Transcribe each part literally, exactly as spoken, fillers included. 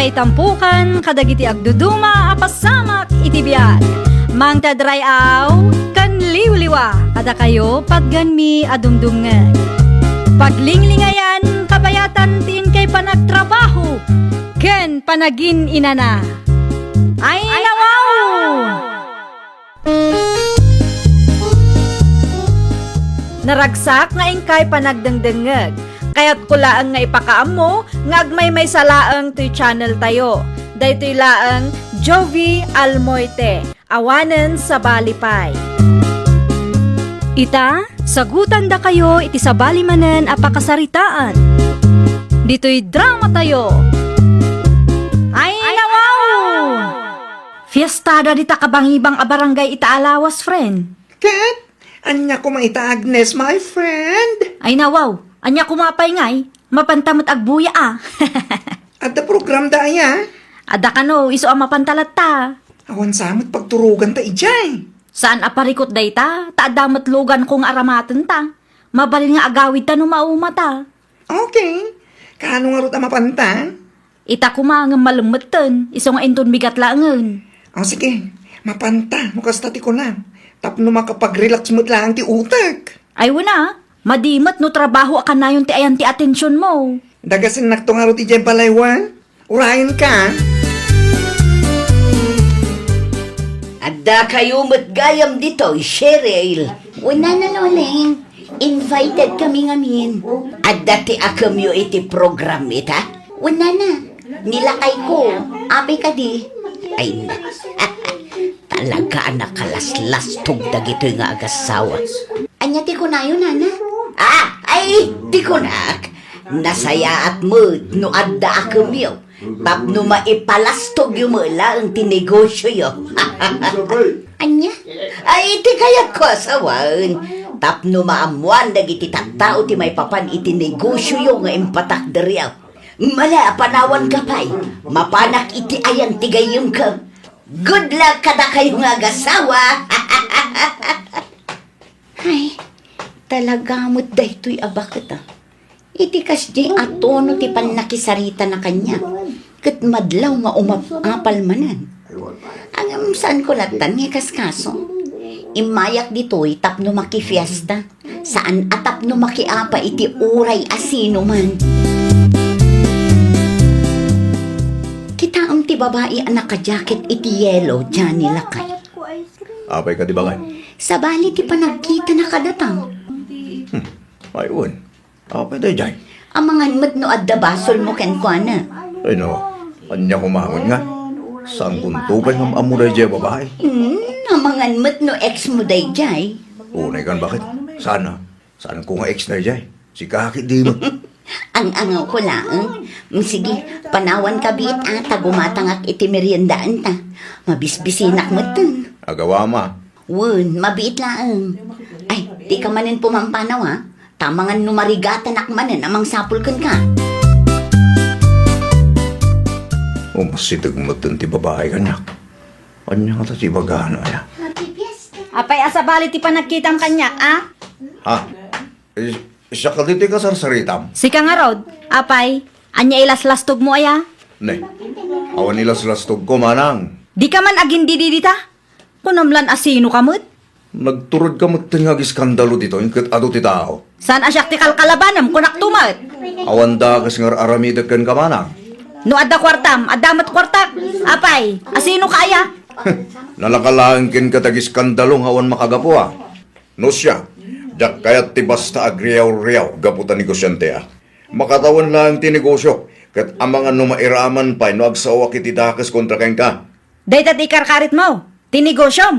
Ay tampukan kadagiti agduduma a pasamak iti biag. Mangted ray-aw ken liwliwa kadakayo patgenmi a dumdumngeg. Paglinglingayan, kabayatan ti inkay panagtrabaho ken panagin-inana. Ay, nawaw! Naragsak nga inkay panagdengdengngeg. Kayatko laeng nga ipakaammo nga agmaymaysa laeng toy channel tayo. Daytoy laeng Jovie Almoite, awanen sabali pay. Ita, sagutandakayo iti sabali manen a pakasaritaan. Ditoy drama tayo. Ay, nawaw! Fiestada dita kabangibang a barangay ita a lawas, friend. Ket? Ania koma ita, Agnes, my friend? Ay, nawaw. Ania koma pay ngay? Mapanta met agbuya a. Adda programda aya? Adda kano, isu a mapanta latta. Awan sa met pagturoganta idiay. Saan a parikut dayta, ta adda met luganko nga aramatenta. Mabalin nga agawidta no maumata. Okay. Kaano ngarud a mapanta? Ita koma ngem malemmetten, isu nga inton bigat laengen. O, sige, mapanta no kasta ti kunam. Tapno makapag-relax met laeng ti utek. Ay, wen a, madi met no trabaho a kanayon ti ayan ti atensionmo. Dagasennakto ngarud idiay balay wen? Urayenka? Addakayo met gayam ditoy, Cheryl. Wen a, Nana Loleng, invited kami ngamin. Adda ti akemyo iti program ita? Wen, Nana, ni lakayko. Apay kadi? Ay, na. Talaga a nakalaslastog dagitoy nga agassawa. Ania ti kunayo, Nana? Ah, ay, ti kunak, nasayaat met no adda akemyo tapno maipalastogyo met laeng ti negosioyo. Ania? Ay, ti kayatko a sawen, tapno maammoan dagiti tattao ti maipapan iti negosioyo nga impatakderyo. Mala, panawanka pay, mapanak iti ayan ti gayyemko. Good luck kadakayo nga agassawa! Ay, talaga met daytoy a baket, a. Iti kasdiay a tono ti pannakisaritana kaniak, ket madlaw nga umap-apal manen. Ngem saanko lattan nga ikaskaso. Immayak ditoy tapno makifiesta, saan a tapno makiapa iti uray a sinoman. Kitaem ti babai a nakajaket iti yelo, Johnny, lakay. Apay kadi, baket? Sabali ti panagkitana kadata. Hmm. Ay, wen. Apay daydiay? Amangan met no adda basolmo kenkuana. Ay, no. Ania koma ngarud nga? Saankonto pay nga am-ammo daydiay a babai. Hmm, amangan met no ex mo daydiay. Unay kan, baket? Saan a? Saanko nga ex daydiay? Sika ketdi met. Ang-angawko laeng. Mm, sige, panawanka biit a, ta gumatangak iti meriendaanta. Mabisbisinak metten. Agawam a. Wen, mabiit laeng. Ay, dika manen pumampanaw a. Ta amangan no marigatanak manen a mangsapul kenka. Umasideg metten ti babai kaniak. Ania ngata ti ibagana aya? Apay a sabali ti panagkitam kaniak, a? Ha? Is-, siak kadi ti kasarsaritam? Sika ngarud, apay, ania ilaslastogmo aya? Ne, awan ilaslastogko, manang. Dika man agindidi dita? Kunam lan a sinoka met? Nagturodka metten nga agiskandalo ditoy ket adu ti tao. Saan a siak ti kalkalabanem, kunakto met. Awan dakes nga ar-aramidek kenka, manang. No adda kuartam, adda met kuartak. Apay, a sinoka aya? Nalaka laeng kenka ti agiskandalo nga awan makagapu a. No siak, diak kayat ti basta agriaw-riaw gapu ta negosiante a. Makatawen laeng ti negosio, ket amangan no mairaman pay no agsaoak iti dakes kontra kenka. Dayta ti ikarkaritmo, ti negosiom.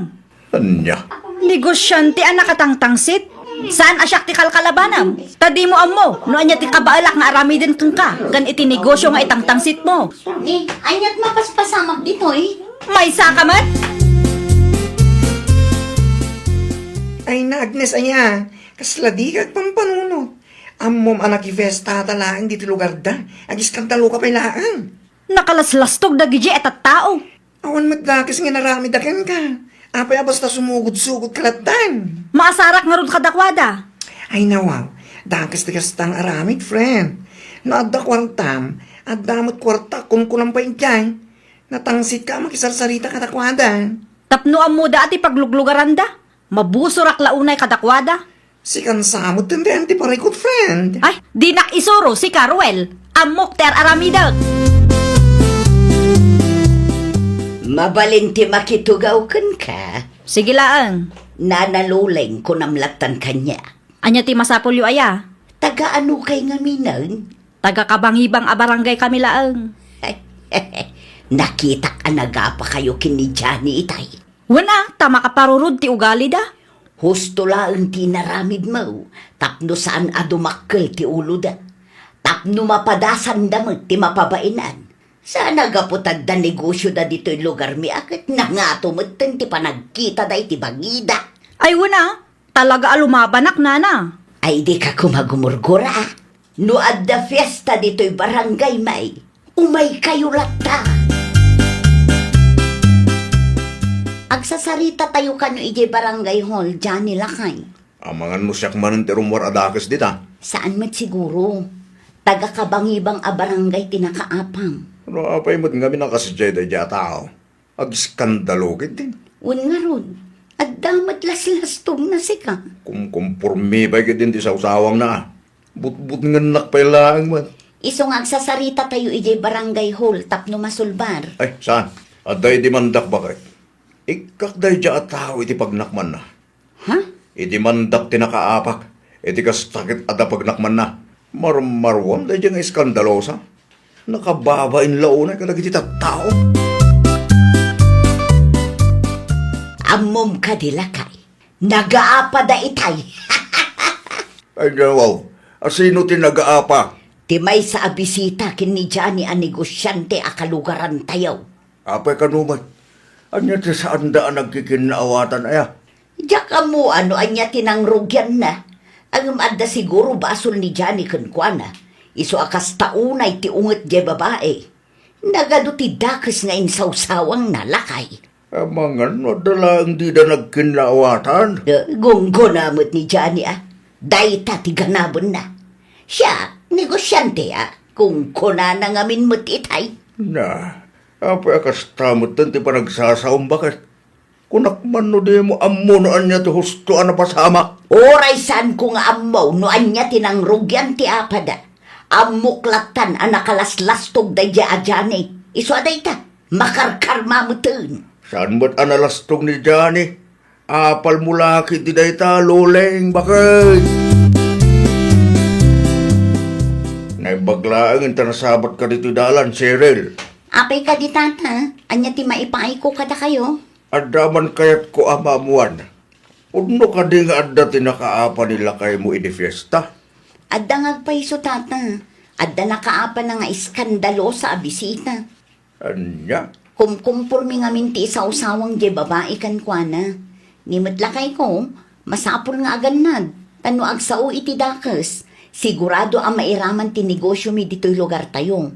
Ania? Negosiante a nakatangtangsit? Saan a siak ti kalkalabanem? Ta dimo ammo no ania ti kabaelak nga aramiden kenka ken iti negosio nga itangtangsitmo. Ni, aniat mapaspasamak ditoy? Maysaka met? Ay na, Agnes, aya, kasla dika agpampanunot. Ammom a nakifestata laeng ditoy lugarda. Agiskandaloka pay laeng. Nakalaslastog dagidiay a tattao. Awan met dakes nga inaramidda kenka. Apay a basta sumugod-sugodka lattan? Maasarak ngarud kadakuada. Ay, nawaw. Dakes ti kasta nga aramid, friend. No adda kuartam, Adda met kuarta, kumkunam pay idiay. Natangsit ka a makisarsarita kadakuada. Tapno ammoda a ti pagluglugaranda, mabusorak la unay kadakuada. Sikan sa met ti parikut, friend. Ay, dinak isuro, sika, Ruel. Ammok ti ar-aramidek. Mabalin ti makitugaw kenka. Sige laeng. Nana Luleng, kunam lattan kaniak. Ania ti masapulyo aya? Taga ano kay ngaminen? Taga kabangibang a barangay kami laeng. Nakitak a nagapakayo ken ni Johnny itay. Wen a, ta makaparurod ti ugalida. Husto laeng ti inaramidmo tapno saan a dumakkel ti uloda. Tapno mapadasanda met ti mapabaenan. Saan a gapu ta adda negosioda ditoy lugarmi a ket nangato metten ti panagkitada iti bangida. Ay, wen a, talaga a lumabanak, nana. Ay, dika koma gumurgura. No adda fiesta ditoy barangay may, umaykayo latta. Agsasaritatayo kano idiay barangay hall, Johnny, lakay. Amangan no siak manen ti rummuar a dakes dita. Saan met siguro. Taga kabangibang a barangay ti nakaapam. No apay met ngamin a kasdiay daydiay a tao? Agiskandalo ketdin. Wen ngarud, adda met laslastogna sika. Kumkumpormi pay ketdin ti sawsawangna. Butbutngennak pay laeng met. Isu nga agsasaritatayo idiay barangay hall tapno masulbar. Ay, saan? Adda idimandak baket. Ikkak daydiay a tao iti pagnakmanna. Ha? Idimandak ti nakaapak, iti kasta ket adda pagnakmanna. Marmaruam daydiay nga iskandalosa. Nakababain la unay kadagiti tattao. Ammom kadi, lakay? Nagaapada itay. Ay, nawaw. Asino ti nagaapa? Ti maysa a bisita ken ni Johnny a negosiante a kalugarantayo. Apay kano met? Ania ti saanda a nagkikinnaawatan aya? Diak ammo no ania ti nangrugianna. Ngem adda siguro basol ni Johnny kenkuana. Isu a kasta unay ti unget diay babai. Nagadu ti dakes nga insawsawangna, lakay. Amangan no adda laeng dida nagkinnaawatan. Eh, gunggona met ni Johnny a. Dayta ti ganabenna. Siak, negosiante a. Kunkunana ngamin met itay. Na, apay a kasta metten ti panagsasaom, baket? Kunak man no dimo ammo no ania ti husto a napasamak. Uray saanko nga ammo no ania ti nangrugian ti apada. Ammok lattan a nakalaslastog daydiay a Johnny. Isu a dayta, makarkarma metten. Saan met a nalastog ni Johnny? Apalmo la ketdi dayta, Luleng, baket? Naimbag laeng inton nasabatka ditoy dalan, Cheryl. Apay kadi, tata? Ania ti maipaayko kadakayo? Adda man kayatko a maammoan. Pudno kadi nga adda ti nakaapa ni lakaymo idi fiesta? Adda nga agpayso, tata. Adda nakaapana nga iskandalosa a bisita. Ania? Kumkumpormi ngamin ti isawsawang diay babai kenkuana. Ni met lakayko, masapul nga agannad, ta no agsao iti dakes, sigurado a mairaman ti negosiomi ditoy lugartayo.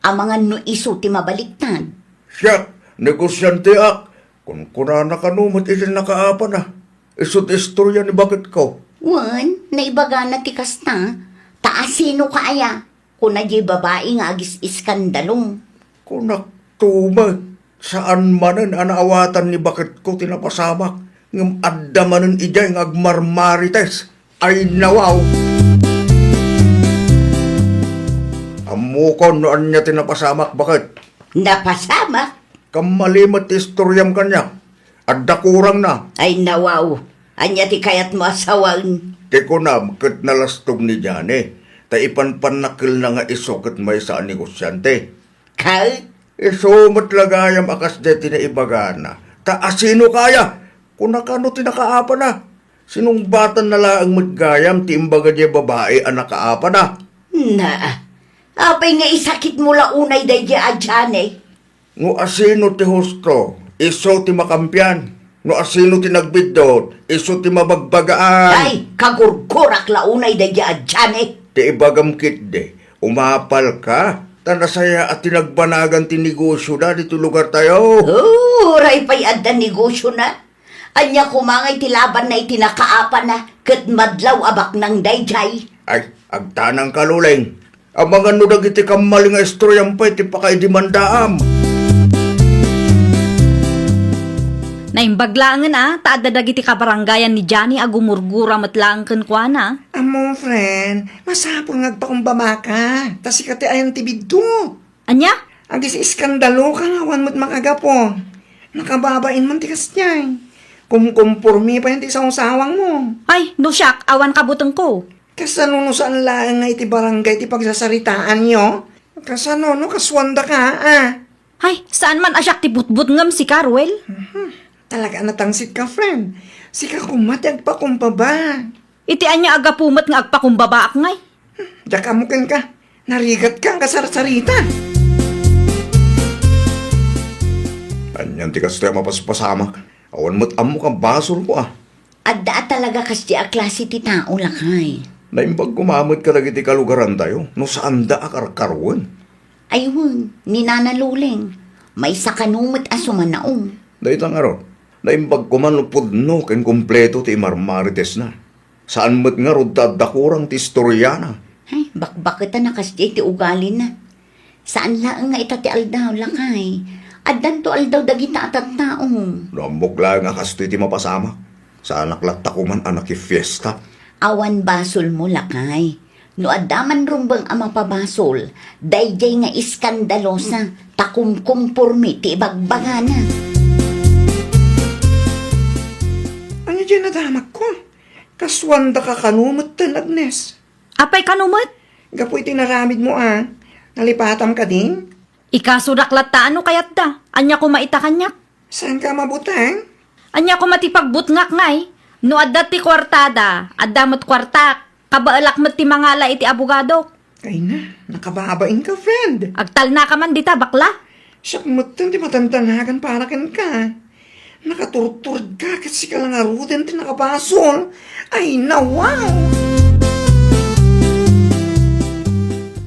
Amangan no isu ti mabaliktad. Siak, negosianteak. Kunkunana kano met iti nakaapana. Isu ti istoria ni baketko. Wen, naibagana ti kasta. Ta asino ka aya? Kuna diay babai nga agis-iskandalo. Kunakto met, saan manen a naawatan ni baketko ti napasamak, ngem adda manen idiay nga agmarmarites. Ay, nawaw! Ammokon no ania ti napasamak, baket? Napasamak? Kammali met ti istoriam kaniak. Adda kurangna. Ay, nawaw. Ania ti kayatmo a sawen? Ti kunam ket nalastog ni Johnny, ta ipanpannakkelna nga isu ket maysa a negosiante. Ket? Isu met la gayam a kasdiay ti naibagana. Ta asino ka aya? Kuna kano ti nakaapana? Sinungbatanna laeng met gayam ti imbaga diay babai a nakaapana. Na, apay nga isakitmo la unay daydiay a Johnny? No asino ti husto, isu ti makampian. No asino ti nagbiddut, isu ti mabagbagaan. Ay, kagurgurak la unay daydiay a Johnny. Ti ibagam ketdi, umapal ka, ta nasayaat ti nagbanagan ti negosioda ditoy lugartayo. Oh, uray pay adda negosiona. Ania koma ngay ti labanna iti nakaapana ket madlaw a baknang daydiay? Ay, agtanangka, Luleng. Amangan no dagiti kamali nga istoriam pay ti pakaidemandaam. Naimbag laengen a, ta adda dagiti kabarangayan ni Johnny a gumurgura met laeng kenkuana. Ammo, friend, masapul nga agpakumbabaka, ta sika ti ayan ti biddut. Ania? Agis-iskandaloka nga awan met makagapu. Nakababain man ti kasdiay. Kumkompormi pay ti sawsawangmo. Ay, no siak, awan kabutengko. Kasano no saan laeng nga iti barangay ti pagsasaritaanyo? Kasano no kasuandaka, a? Ay, saan man a siak ti butbut ngem sika, Ruel? Mhm. Talaga a natangsit ka, friend. Sika koma ti agpakumbaba. Iti ania a gapu met nga agpakumbabaak ngay? Diak ammo kenka. Narigatka a kasarsarita. Anian ti kastoy a mapaspasamak? Awan met ammok a basolko a. Adda a talaga kasdi a klase ti tao, lakay. Naimbag koma met kadagiti kalugarantayo no saanda a karkaruen. Ay wen, ni Nana Loleng, maysa kano met a sumanaom. Dayta ngarud, naimbag koma no pudno ken kompleto ti imarmaritesna. Saan met ngarud ta adda kurang ti istoriana. Ay, bakbaketan a kasdiay ti ugalina. Saan laeng nga ita ti aldaw, lakay. Addanto aldaw dagita a tattao. No ammok laeng a kastoy ti mapasamak, saanak latta koman a nakifiesta. Awan basolmo, lakay. No adda man rumbeng a mapabasol, daydiay nga iskandalosa, ta kumkumpormi ti ibagbagana. Ania diay nadamagko? Kasuandaka kano metten, Agnes? Apay kano met? Gapu iti naramidmo a, nalipatam kadi? Ikasodak latta no kayatda. Ania koma ita kaniak? Saanka a mabuteng? Ania koma ti pagbutngak ngay? No adda ti kuartada, adda met kuartak. Kabaelak met ti mangala iti abogadok. Ay na, nakababainka, friend. Agtalnaka man dita, bakla. Siak metten ti matandanagan para kenka. Nakaturturedka ket sika la ngaruden ti nakabasol. Ay, nawaw!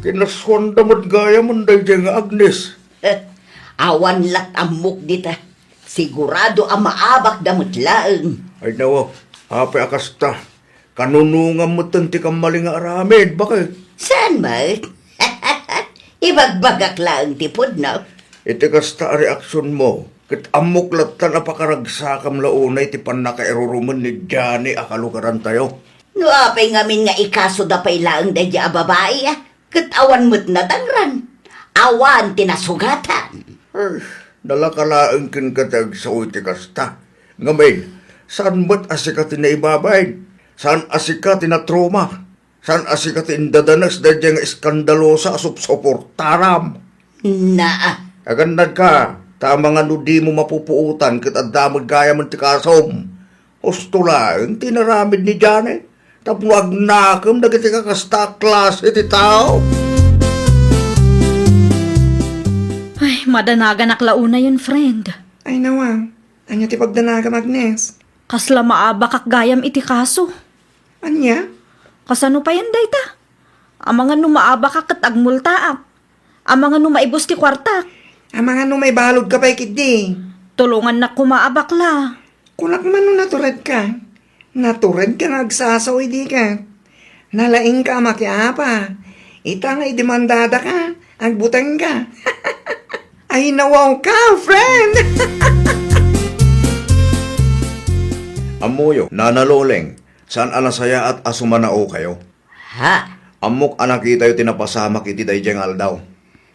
Kinasuanda met gayamen daydiay nga Agnes. Awan lat ammok dita. Sigurado a maabakda met laeng. Ay, nawaw, apay a kasta? Kanunongam metten ti kammali nga aramid, baket. Saan met? Ibagbagak laeng ti pudno. Iti kasta a reaksionmo, ket ammok lattan a pakaragsakam la unay ti pannakairurumen ni Johnny a kalugarantayo. No apay ngamin nga ikasoda pay laeng daydiay a babai, a? Ket awan met nadangran. Awan ti nasugatan. Ay, nalaka laeng kenka ti agsao iti kasta. Ngamin, saan met a sika ti naibabain? Saan a sika ti natroma? Saan a sika ti indadanes daydiay nga iskandalosa a supsuportaram? Naa. Agannadka, ta amangan no dimo mapupuotan ket adda met gayamen ti kasom. Husto laeng ti inaramid ni Johnny tapno agnakem dagiti kakasta a klase ti tao. Ay, madanaganak la unayen, friend. Ay, nawa. Ania ti pagdanagam, Agnes? Kasla maabakak gayam iti kaso. Ania? Kasano payen dayta? Amangan no maabakak ket agmultaak. Amangan no maibus ti kuartak. Amangan no maibaludka pay ketdi. Tulongannak koma a bakla. Kunak man no naturedka. Naturedka nga agsasao idi ket. Nalaingka a makiapa. Ita nga idemandadaka, agbutengka. Ay, nawawka, friend! Ammoyo, Nana Loleng, saan a nasayaat a sumanaokayo? Ha? Ammok a nakitayo ti napasamak iti daydiay nga aldaw.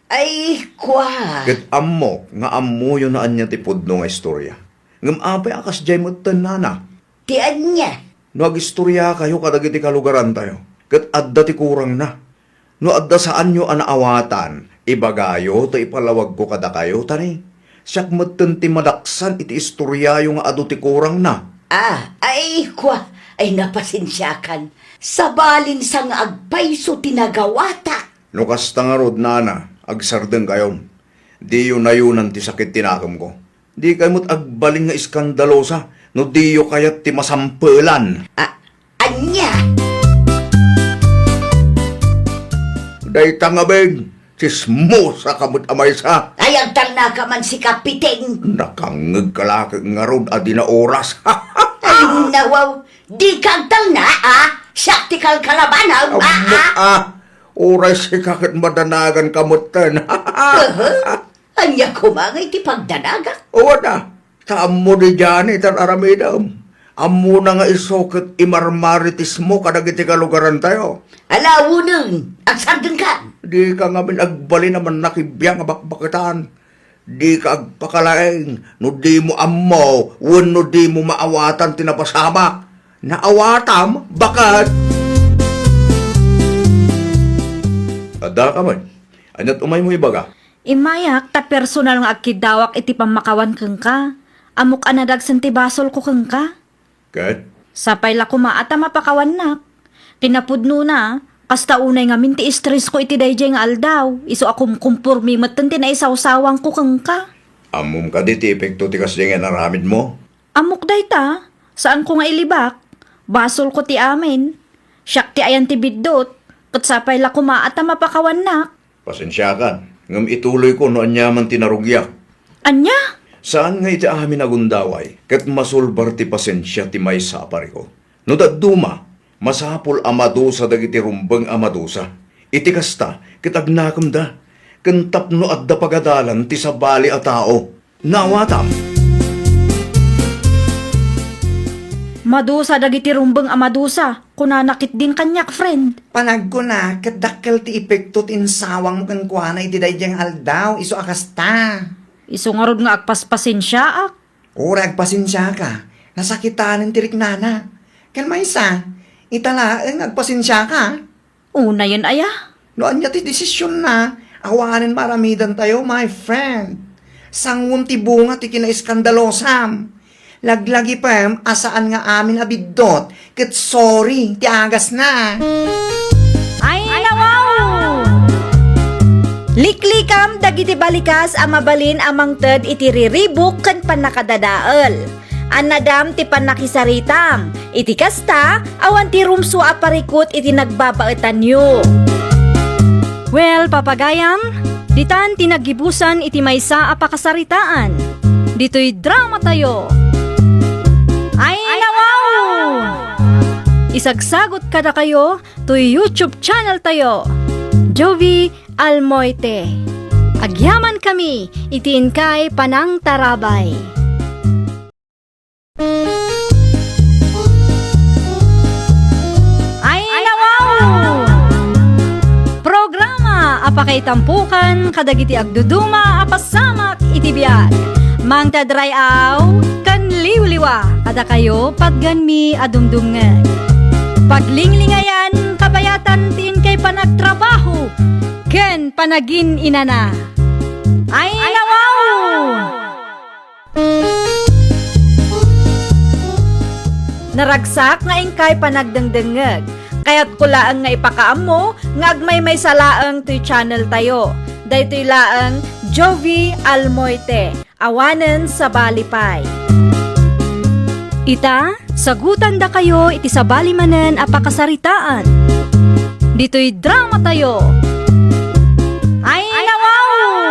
Ay, kua. Ket ammok nga ammoyo no ania ti pudno nga istorya. Ngem apay a kasdiay metten, nana? Ti ania? No agistoriakayo kadagiti kalugarantayo, ket adda ti kurangna. No adda saanyo a naawatan, ibagayo ta ipalawagko kadakayo, ta ni, siak metten ti madaksan iti istoriayo nga adu ti kurangna. Ah, ay, kua, ay napasensiakan. Sabalin sa nga agpayso ti nagawata. No kasta ngarud, nana, agsardengkayon. Diyo nayunan ti sakit ti nakemko. Dikay met agbalin nga iskandalosa no diyo kayat ti masampelan. A-, ania? Dayta ngamin, tsismosa ka met a maysa. Ay, agtalnaka man sika, Piting. Nakangngeg ka la ket ngarud a di na oras. Ay, nawaw, dika agtalna, a? Siak ti kalkalabanam, a, Ammok, a? a. Uray sika ket madanagan ka metten. Aha. Ania koma nga iti pagdanagak? Awan a, ta ammo ni Johnny ti ar-aramidem. Ammona nga isu ket imarmaritismo kadagiti kalugarantayo. Ala, uneng, agsardengkan. Dika ngamin agbalin a mannakibbiang a bakbaketan. Dika agpakalaing no dimo ammo wenno dimo maawatan ti napasamak. Naawatam, baket. Adda ka met. Ania't umaymo ibaga? Immayak ta personal nga agkiddawak iti pammakawan kenka. Ammok a nadagsen ti basolko kenka. Ket? Sapay la koma a ta mapakawannak. Kinapudnona, kasta unay ngamin ti estresko iti daydiay nga aldaw, isu a kumkumpormi metten ti naisawsawangko kenka. Ammom kadi ti epekto ti kasdiay nga inaramidmo? Ammok dayta, saanko nga ilibak. Basolko ti amin. Siak ti ayan ti biddut, ket sapay la koma a ta mapakawannak. Pasensiakan, ngem ituloyko no aniaman ti narugiak. Ania? Saan nga iti amin a gundaway, ket masulbar ti pasensia ti maysa a parikut. No dadduma, masapul a madusa dagiti rumbeng a madusa. Iti kasta, ket agnakemda, ken tapno adda pagadalan ti sabali a tao. Naawatam. Madusa dagiti rumbeng a madusa, kunana ketdin kaniak, friend. Panagkuna, ket dakkel ti epekto ti insawangmo kenkuana iti daydiay nga aldaw, isu a kasta. Isu ngarud nga agpaspasensiaak. Uray agpasensiaka, nasakitanen ti riknana. Ken maysa, ita laeng agpasensiaka. Unayen aya? No ania ti desisionna, awanen maaramidantayo, my friend. Sanguem ti bunga ti kinaiskandalosam. Laglagipem a saan nga amin a biddut, ket sorry ti agasna. Ay, nawaw! Liklikam dagiti balikas a mabalin a mangted iti riribuk ken pannakadadael. Annadam ti pannakisaritam. Iti kasta, awan ti rumsua a parikut iti nagbabaetanyo. Well, papagayam, ditan ti naggibusan iti maysa a pakasaritaan. Ditoy dramatayo. Ay, nawaw! Isagsagot kadakayo toy YouTube channel tayo, Jovi Almoite. Agyaman kami iti inkay panangtarabay. Ay, nawaw! Programa a pakaitampukan kadagiti agduduma a pasamak iti biag. Mangted ray-aw ken liwliwa kadakayo patgenmi a dumdumngeg. Paglinglingayan, kabayatan ti inkay panagtrabaho ken panagin-inana. Ay, nawaw! Naragsak nga inkay panagdengdengngeg. Kayatko laeng nga ipakaammo nga agmaymaysa laeng toy channel tayo. Daytoy laeng Jovi Almoite, awanen sabali pay. Ita, sagutandakayo iti sabali manen a pakasaritaan. Ditoy dramatayo. Ay, nawaw!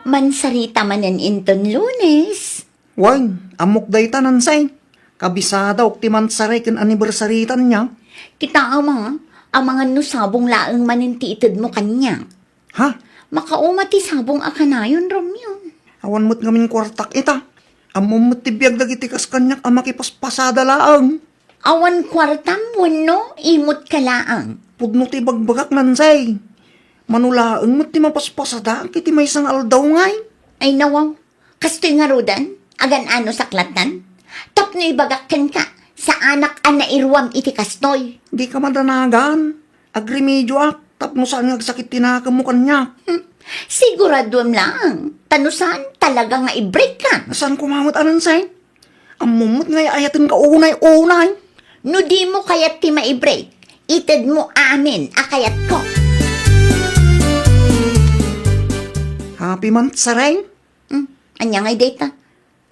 Mansarita manen inton Lunes. Wen, ammok dayta, Nansay. Kabisadaok ti mansaray ken anniversary-tan niya. Kitaem a, amangan no sabong laeng manen ti itedmo kaniak. Ha? Makauma ti sabong a kanayon, Romeo. Awan met ngamin kuartak ita. Ammom met ti biag dagiti kas kaniak a makipaspasada laeng. Awan kuartam wenno imot ka laeng? Pudno ti ibagbagak, Nansay. Mano laeng met ti mapaspasadaak iti maysa nga aldaw ngay. Ay, nawaw. Kastoy ngaruden, agan-ano saklatan? Tapno ibagak kenka, saanak a nairuam iti kastoy. Dika madanagan. Agremedioak tapno saan nga agsakit ti nakemmo kaniak. Hmm. Siguraduem laeng, ta no saan, talaga nga i-break ka. Saan koma met a, Nansay? Ammom met nga ay-ayatenka unay-unay. No dimo kayat ti mai-break, itedmo amin a kayatko. Happy month, Sareng. Hmm, ania ngay dayta?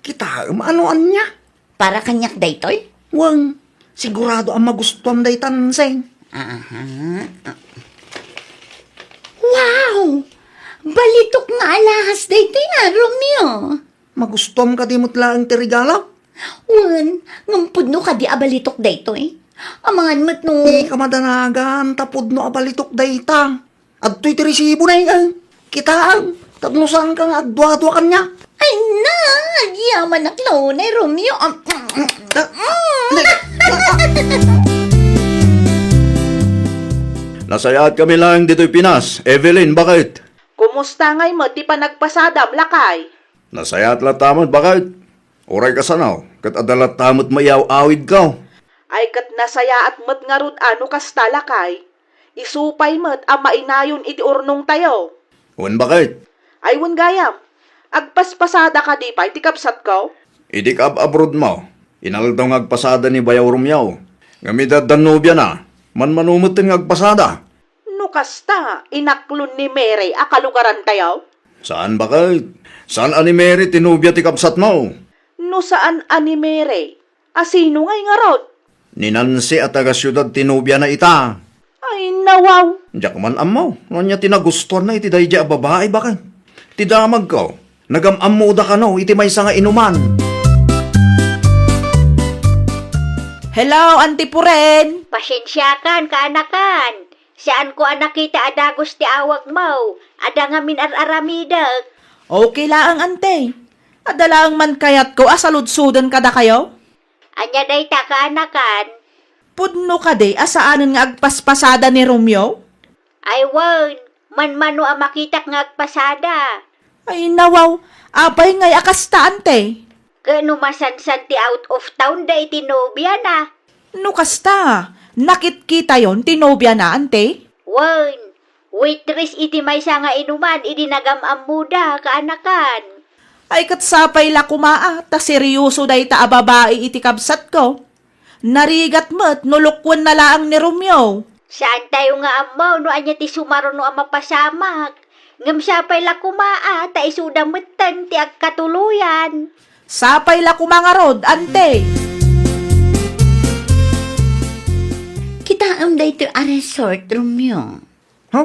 Kitaem a no ania. Para kaniak daytoy? Wen, sigurado a magustuam dayta, Nansay. Aha. Wow! Balitok nga alahas daytoy a, Romeo. Magustuam kadi met laeng ti regalo? Wen, ngem pudno kadi a balitok daytoy? Amangan met no. Dika madanagan, ta pudno a balitok dayta. Adtoy ti resibona, eh. Kitaem, tapno saanka nga agduadua kaniak. Ay na, agyamanak launay, Romeo. Am, Ah, ah, ah. Nasayaatkami laeng ditoy Pinas, Evelyn, baket? Kumusta ngay met ti panagpasadam, lakay? Nasayaat latta met, baket? Uray kasano, ket adda latta met maiaw-awidko. Ay, ket nasayaat met ngarud a no kasta, lakay. Isu pay met a mainayon iti urnongtayo. Wen, baket? Ay, wen gayam. Agpaspasada kadi pay ti kabsatko? Idi kaab-abroadmo, inaldaw nga agpasada ni Bayaw Romeo. Ngem idi adda nobiana, manmano metten nga agpasada. No kasta, inaklon ni Mary a kalugarantayo? Saan, baket? Saan a ni Mary ti nobia ti kabsatmo? No saan a ni Mary, a sino ngay ngarud? Ni Nancy a taga-siudad ti nobiana ita. Ay, nawaw. Diak man ammo no ania ti nagustuanna iti daydiay a babai, baket. Ti damagko, nagam-ammoda kano iti maysa nga inuman. Hello, Auntie Puren! Pasensiakan, kaanakan. Saanko a nakita a dagus ti awagmo. Adda ngamin ar-aramidek. Okay laeng, Ante. Adda laeng man kayatko a saludsoden kadakayo. Ania dayta, kaanakan? Pudno kadi a saanen nga agpaspasada ni Romeo? Ay wen, manmano a makitak nga agpasada. Ay, nawaw, apay ngay a kasta, Ante? Ket no masansan ti out of town da iti nobiana. No kasta, nakitkitayon ti nobiana, Ante? Wen, waitress iti maysa nga inuman idi nagam-ammoda, kaanakan. Ay, ket sapay la koma a, ta seryoso dayta a babai iti kabsatko. Narigat met no lukuenna laeng ni Romeo. Saantayo nga ammo no ania ti sumaruno a mapasamak. Ngem sapay la koma a, ta isuda metten ti agkatuloyan. Sapay la koma ngarud, Ante. Kitaem daytoy a resort, Romeo. Ha?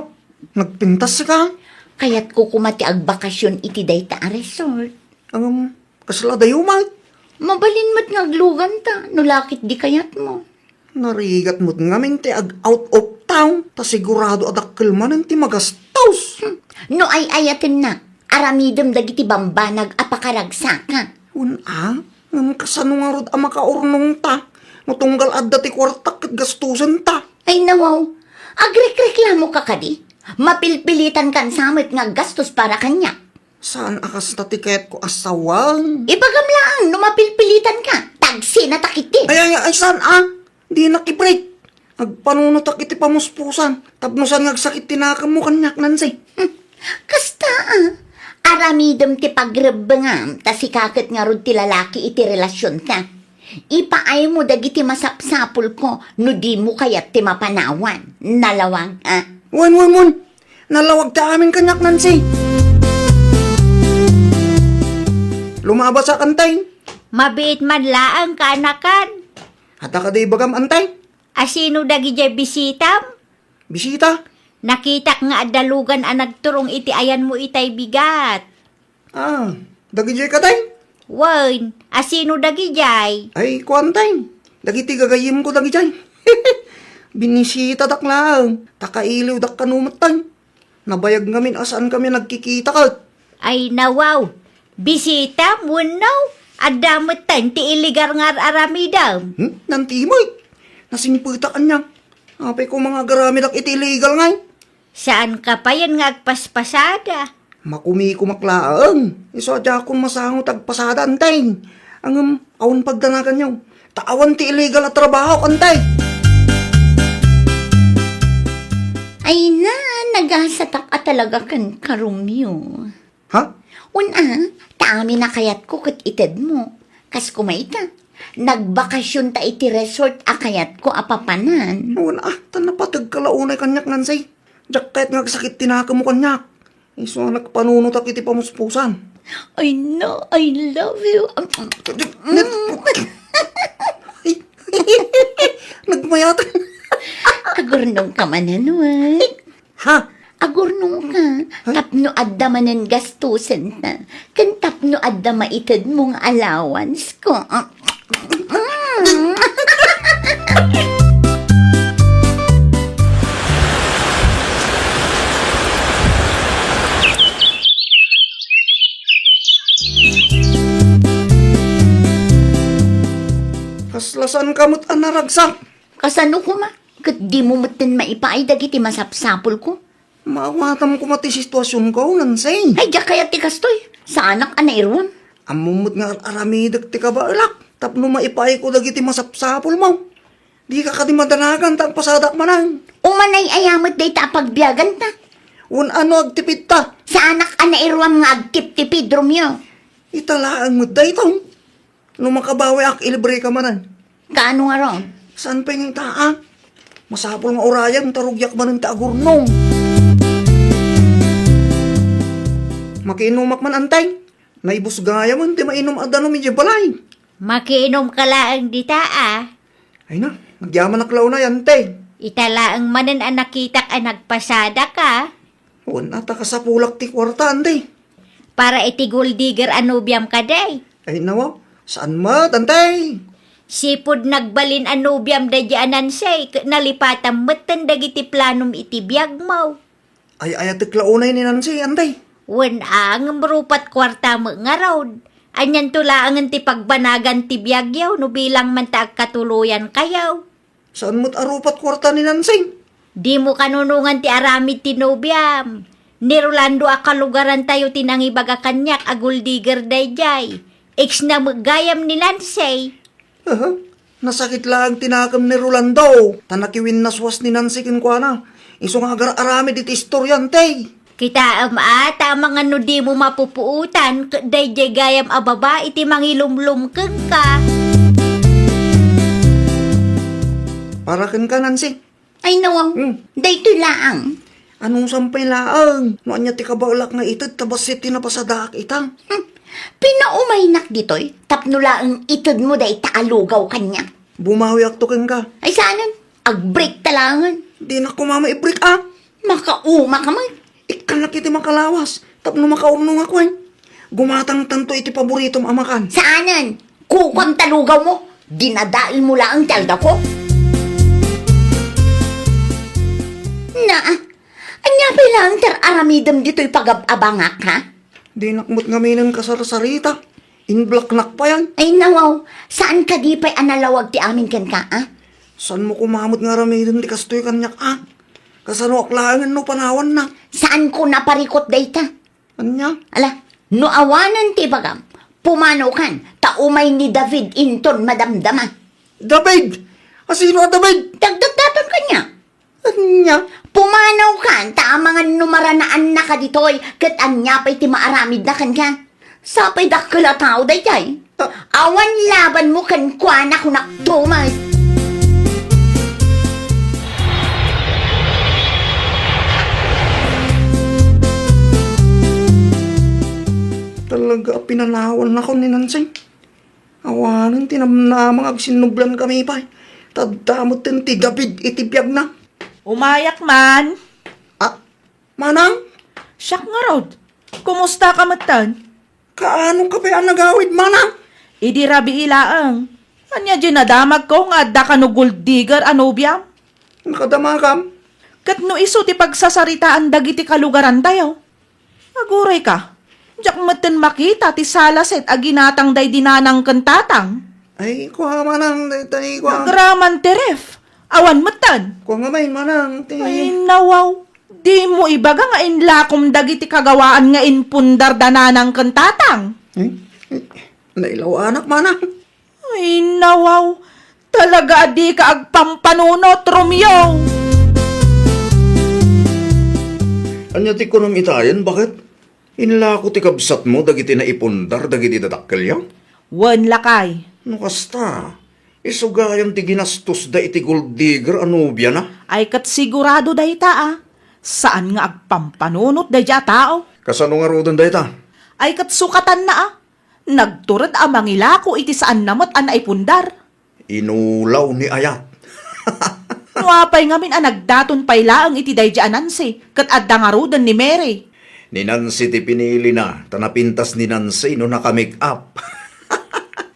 Nagpintas ka? Kayatko koma ti agbakasyon iti dayta a resort. Ngem, kasla adayo met? Mabalin met nga agluganta, no lakit di kayatmo. Narigat met ngamin ti ag-out of town, ta sigurado a dakkel manen ti magastos. Hmm. No ay-ayatennak, aramidem dagiti bambanag a pakaragsaka. Wen a, ngem kasano ngarud a makaurnongta no tunggal adda ti kuartak ket gastosenta? Ay, nawaw, agrikreklamoka kadi? Mapilpilitankan sa met nga aggastos para kaniak. Saan a kasta ti kayatko a sawang? Ibagam laeng no mapilpilitanka. Tagsinata ketdi. Ay, ay, ay, saan a? Dinak ibreak. Agpanunotak iti pamuspusan. Tapno saan nga agsakit ti nakemmo kaniak, Nancy. Hmm. Kasta a. Aramidem ti pagrebbengam, ta sika ket ngarud ti lalaki iti relasionta. Ipaaymo dagiti masapsapulko no dimo kayat ti mapanawan. Nalawag, ha? Wen, wen, wen. Nalawag ti amin kaniak, Nancy. Lumabas a, Antay. Mabiit man laeng, kaanakan. Adda kadi ibagam, Antay? A sino dagidiay bisitam? Bisita? Nakitak nga adda lugan a nagturong iti ayanmo itay bigat. Ah, dagidiay katay? Wen, a sino dagidiay? Ay, kuantay. Dagiti gagayyemko dagidiay. Binisitadak laeng, ta kailiwdak kano metten. Nabayag ngamin a saankami nagkikita ket. Ay, nawaw. Bisitam wenno adda metten ti illegal nga ar-aramidem? Hmm? Nantimoy. Nasimpetak ania. Apay ko nga agaramidak iti illegal ngay? Saanka payen nga agpaspasada? Makumikumak laeng. Isu a diakon masango ti agpasada, Antay. Ngem, awan pagdanaganyo. Ta awan ti illegal a trabaho, Antay. Ay na, nagasatak a talaga kenka, Romeo. Ha? Wen a, ta amin a kayatko ket itedmo. Kas koma ita, nagbakasionta iti resort a kayatko a papanan. Wen a, ta napategka la unay kaniak, Nancy. Diak kayat nga agsakit ti nakemmo kaniak. Isu a nagpanunotak iti pamuspusan. Ay na, I love you. Nagmayat. Agurnongka manen, wen. Ha? Agurnongka, tapno adda manen gastosenta, ken tapno adda maitedmo nga allowance ko. Kamet a naragsak. Kasano koma? Ket dimo metten maipaay dagiti masapsapulko? Maawatam koma ti situasionko, Nancy. Ay, diak kayat ti kastoy. Saanak a nairuam. Ammom met nga ar-aramidek ti kabaelak tapno maipaayko dagiti masapsapulmo. Dika kadi madanagan ta agpasadak manen. Umanay aya met dayta a pagbiaganta. Wen, ano agtipidta? Saanak a nairuam nga agtiptipid, Romeo. Ita laeng met daytoy. No makabawiak, ilibreka manen. Kaano ngarud? Saan pay nga ita, a? Masapul nga urayen ta rugiak manen ti agurnong. Makiinumak man, Anteng. Naibus gayamen ti mainum a danum idiay balay. Makiinumka laeng dita, a. Ay na, agyamanak la unay, Anteng. Ita laeng manen a nakitak a nagpasadak, a. Wen, a, ta kasapulak ti kuarta, Anteng. Para iti gold digger a nobiam kadi. Ay, nawa, saan met, Anteng? Sipud nagbalin a nobiam daydi a Nancy, ket nalipatam metten dagiti planom iti biagmo. Ay-ayatek la unay ni Nancy, Anteng. Wen, a, ngem rupat kuarta met ngarud. Anianto laengen ti pagbanagan ti biagyo no bilang man ta agkatuloyankayo? Saan met a rupat kuarta ni Nancy? Dimo kanunongan ti aramid ti nobiam. Ni Rolando a kalugarantayo ti nangibaga kaniak a gold digger daydiay. Ex na met gayam ni Nancy. Aha. Nasakit laeng ti nakem ni Rolando, ta nakiwinnaswas ni Nancy kenkuana. Isu nga agar-aramid iti istorya, Anteng. Kitaem a, ta amangan no dimo mapupuotan ket daydiay gayam a babai ti mangilumlom kenka. Para kenka, Nancy. Ay, nawaw. Hmm. Daytoy laeng. Anusam pay laeng? No ania ti kabaelak nga ited ta bassit ti napasadaak ita? Hmm. Pinaumaynak ditoy tapno laeng itedmo dayta a lugaw kaniak. Bumawiakto kenka. Ay, saanen? Agbreak ta laengen. Dinak koma mai-break, a. Makauma ka met. Ikkannak iti makalawas tapno makaurnongak, wen. Gumatangtanto iti paboritom a makan. Saanen? Kukuam ta lugawmo. Dinadaelmo laeng ti aldawko. Naa, ania pay laeng ti ar-aramidem ditoy pagab-abangak, ha? Dinak met ngaminen kasarsarita. Inblaknak payan. Ay, nawaw, saan kadi pay a nalawag ti amin kenka, a? Saanmo koma met nga aramiden ti kastoy kaniak, a? Kasanoak laengen no panawanna? Saanko naparikut dayta. Ania? Ala, no awanen ti ibagam, pumanaw kan, ta umay ni David inton madamdama. David? A, sino a David? Dagdagdaton kaniak. Ania? Pumanaw kan, ta amangan no maranaannaka ditoy, ket ania pay ti maaramidna kenka? Sapay dakkel a tao daydiay. Ah. Awan labanmo kenkuana, kunakto met. Talaga a pinanawannakon ni Nancy. Awanen ti namnama nga agsinnublankami pay. Ta adda metten ti David iti biagna. Umayak man. Ah, Manang? Siak ngarud. Kumustaka metten? Kaanonka pay a nagawid, Manang? Idi rabii laeng. Ania diay nadamagko nga adda kano gold digger a nobiam? Nakadamakam? Ket no isu ti pagsasaritaan dagiti kalugarantayo, agurayka, diak metten makita ti salaset a ginatang daydi nanang ken tatang. Ay, kua, Manang, daytoy, kua. Nagraman ti ref. Awan metten. Kua ngamin, Manang, ti Ay, nawaw. Dimo ibaga nga inlakom dagiti kagawaan nga impundar da nanang ken tatang. Eh, eh, nailawanak, Manang. Ay, nawaw. Talaga a dika agpampanunot, Romeo. Ania ti kunam itayen, baket? Inlako ti kabsatmo dagiti naipundar dagiti dadakkelyo? Wen, lakay. No kasta, isu gayam ti ginastosda iti gold digger a nobiana? Ay, ket sigurado dayta, a. Saan nga agpampanunot daydiay a tao. Kasano ngaruden dayta? Ay, ket sukatanna, a. Nagtured a mangilako iti saanna met a naipundar. Inulaw ni ayat. No apay ngamin a nagdaton pay laeng iti daydi a Nancy, ket adda ngaruden ni Mary? Ni Nancy ti pinilina, ta napintas ni Nancy no naka-make-up.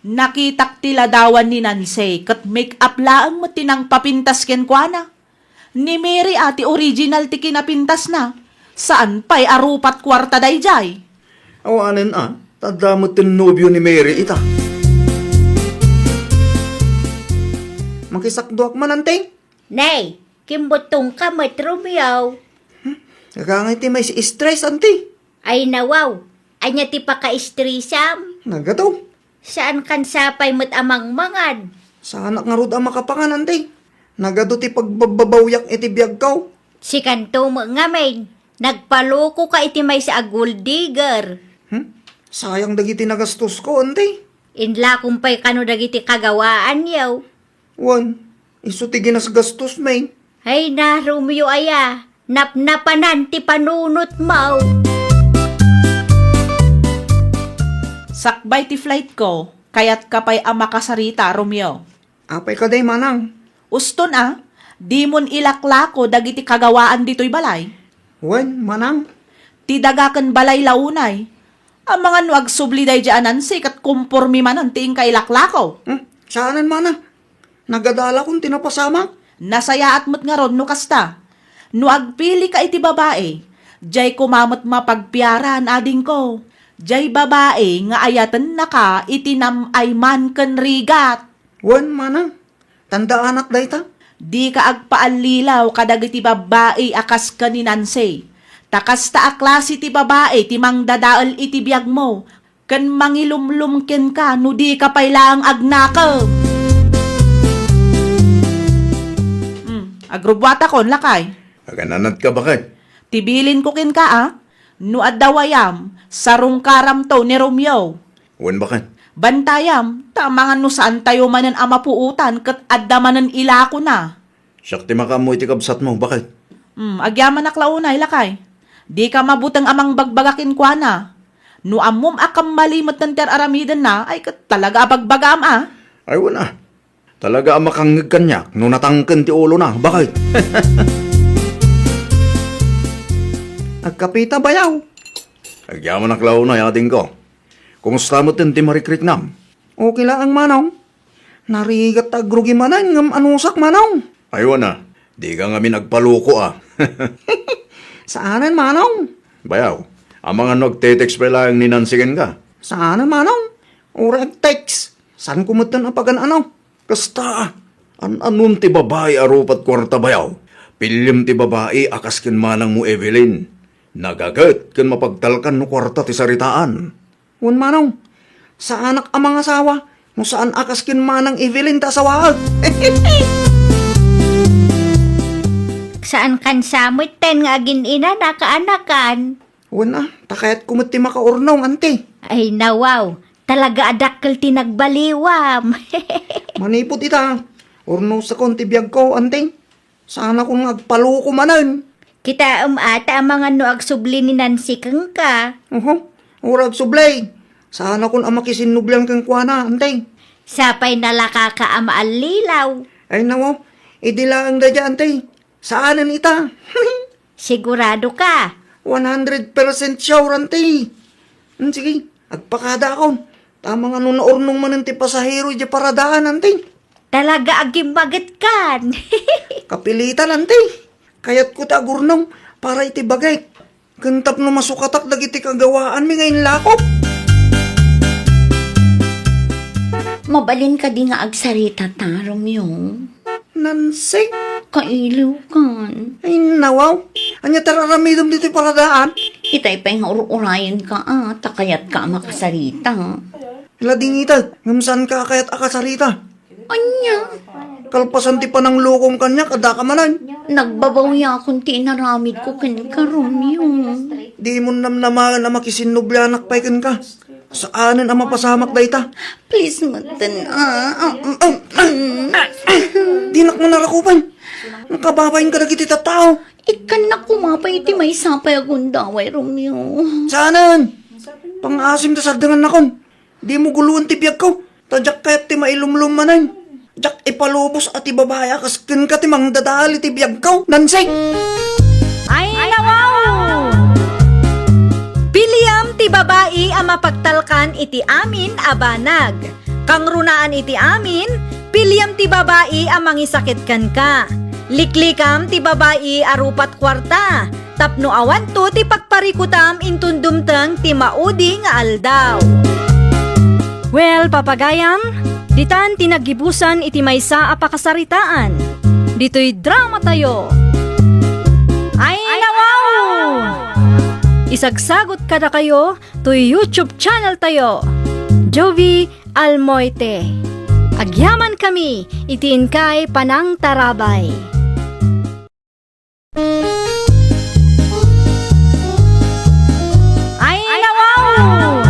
Nakitak ti ladawan ni Nancy, ket make-up laeng met ti nangpapintas kenkuana. Ni Mary a ti original ti kinapintasna. Saan pay a rupat kuarta daydiay? Awanen a, ta adda met ti nobio ni Mary ita. Makisakduak man, anti. Nay, kimbuttongka met, Romeo. Agangay ti maisi-stress, anti. Ay, nawaw. Ania ti paka-stressam? Nagado. Saankan sapay met a mangmangan? Saanak ngarud a makapangan, anti. Nagado ti pagbabbabawiak iti biagko. Sikanto met ngamin, nagpalokoka iti maysa a gold digger. Hmm? Sayang dagiti nagastosko, anti. Inlakom pay kano dagiti kagawaanyo. Wen, isu ti ginasgastos, May. Ay na, Romeo aya, napnapanan ti panunotmo. Sakbay ti flightko, kayatka pay a makasarita, Romeo. Apay kadi, manang? Uston a, dimon ilaklako dagiti kagawaan ditoy balay. Wen, manang. Ti daga ken balay la unay. Amangan no agsubli daydiay a Nancy ket kompormi manen ti inka ilaklako. Hmm, saanen, mana. Nagadalakon ti napasamak. Nasayaat met ngarud no kasta. No agpilika iti babai, diay koma met mapagpiaraan, adingko. Diay babai nga ayatennaka iti nam-ayman ken rigat. Wen, mana. Tandaanak dayta. Dika agpaallilaw kadagiti babbai a kas ken ni Nancy. Ta kasta a klase ti babai ti mangdadael iti biagmo ken mangilumlom kenka no dika pay laeng agnakem. Hmm, agrubbuatakon, lakay. Agananatka, baket? Ti bilinko kenka, a, no adda wayam, sarungkaramto ni Romeo. Wen, baket. Bantayam, ta amangan no saantayo manen a mapuotan ket adda manen ilakona. Siak ti makaammo iti kabsatmo, baket. Hmm, agyamanak la unay, lakay. Dika mabuteng a mangbagbaga kenkuana. No ammom a kammali metten ti ar-aramidenna, ay ket talaga a bagbagaam a. Ay, wen a. Talaga a makangngeg kaniak no natangken ti ulona, baket. Agkapita, bayaw. Agyamanak la unay, adingko. Kumusta metten ti marikriknam? Okay laeng, manong. Narigat ta agrugi manen ngem anusak, manong. Ay, wen a, dika ngamin agpaloko a. Saanen, manong. Bayaw, amangan no agte-text pay laeng ni Nancy kenka? Saanen, manong. Uray agtext, saanko metten a pagan-ano. Kasta a, an-anom ti babai a rupat kuarta, bayaw? Piliem ti babai a kas ken manangmo, Evelyn. Nagaget ken mapagtalkan no kuarta ti saritaan. Wen, manong, saanak a mangasawa no saan a kas ken manang Evelyn ta asawaek. Saankan sa metten nga agin-ina na kaanakan. Wen a, ta kayatko met ti makaurnong, anti. Ay, nawaw, talaga a dakkel ti nagbaliwam. Manipud ita, urnosakon ti biagko, anti. Saanakon nga agpaloko manen. Kitaem a ta amangan no agsubli ni Nancy kenka. Uho, uray agsubli. Saanakon a makisinnublian kenkuana, anti. Sapay nalakaka a maallilaw. Ay, nawaw, idi laeng daydiay, anti. Saanen ita. Sigurado ka? One hundred percent sure, anti. Hmm, sige, agpakadaakon. Ta amangan no naurnong manen ti pasahero idiay paradaan, anti. Talaga a gimmagetkan. Kapilitan, anti. Kayatko ti agurnong para iti bagik. Ken tapno masukatak dagiti kagawaanmi nga inlakok. Mabalin kadi nga agsarita ta, Romeo? Nancy? Kailiwkan. Ay, nawaw. Ania ti ar-aramidem ditoy paradaan? Itay pay nga ur-urayenka a, ta kayatka a makasarita. Ladingita, ngem saanka a kayat a kasarita. Ania? Kalpasan ti pananglokom kaniak, addaka manen. Nagbabawiakon ti inaramidko kenka, Romeo. Dimon namnamaen a makisinnublianak pay kenka. Saanen a mapasamak dayta. Please, metten, ah, ah, ah, ah, ah. Dinak manarakupan. Nakababain kadagiti tattao. Ikkannak koma pay iti maysa pay a gundaway, Romeo. Saanen? Pangaasim ta sardengannakon. Dimo guloen ti biagko. Ta diak kayat ti mailumlom manen. Diak ipalubos a ti babai a kas kenka ti mangdadael iti biagko, Nancy! Ay, nawaw! Piliam ti babai a mapagtalkan iti amin a banag. Kangrunaan iti amin, piliam ti babai a mangisakit kenka. Liklikam ti babai a rupat kuarta, tapno awanto ti pagparikutam inton dumteng ti maudi nga aldaw. Well, papagayam, Ditan ti naggibusan iti maysa a pakasaritaan. Ditoy dramatayo. Ay, nawaw! Isagsagot kadakayo toy YouTube channel tayo, Jovie Almoite. Agyamankami iti inkay panangtarabay. Ay, nawaw!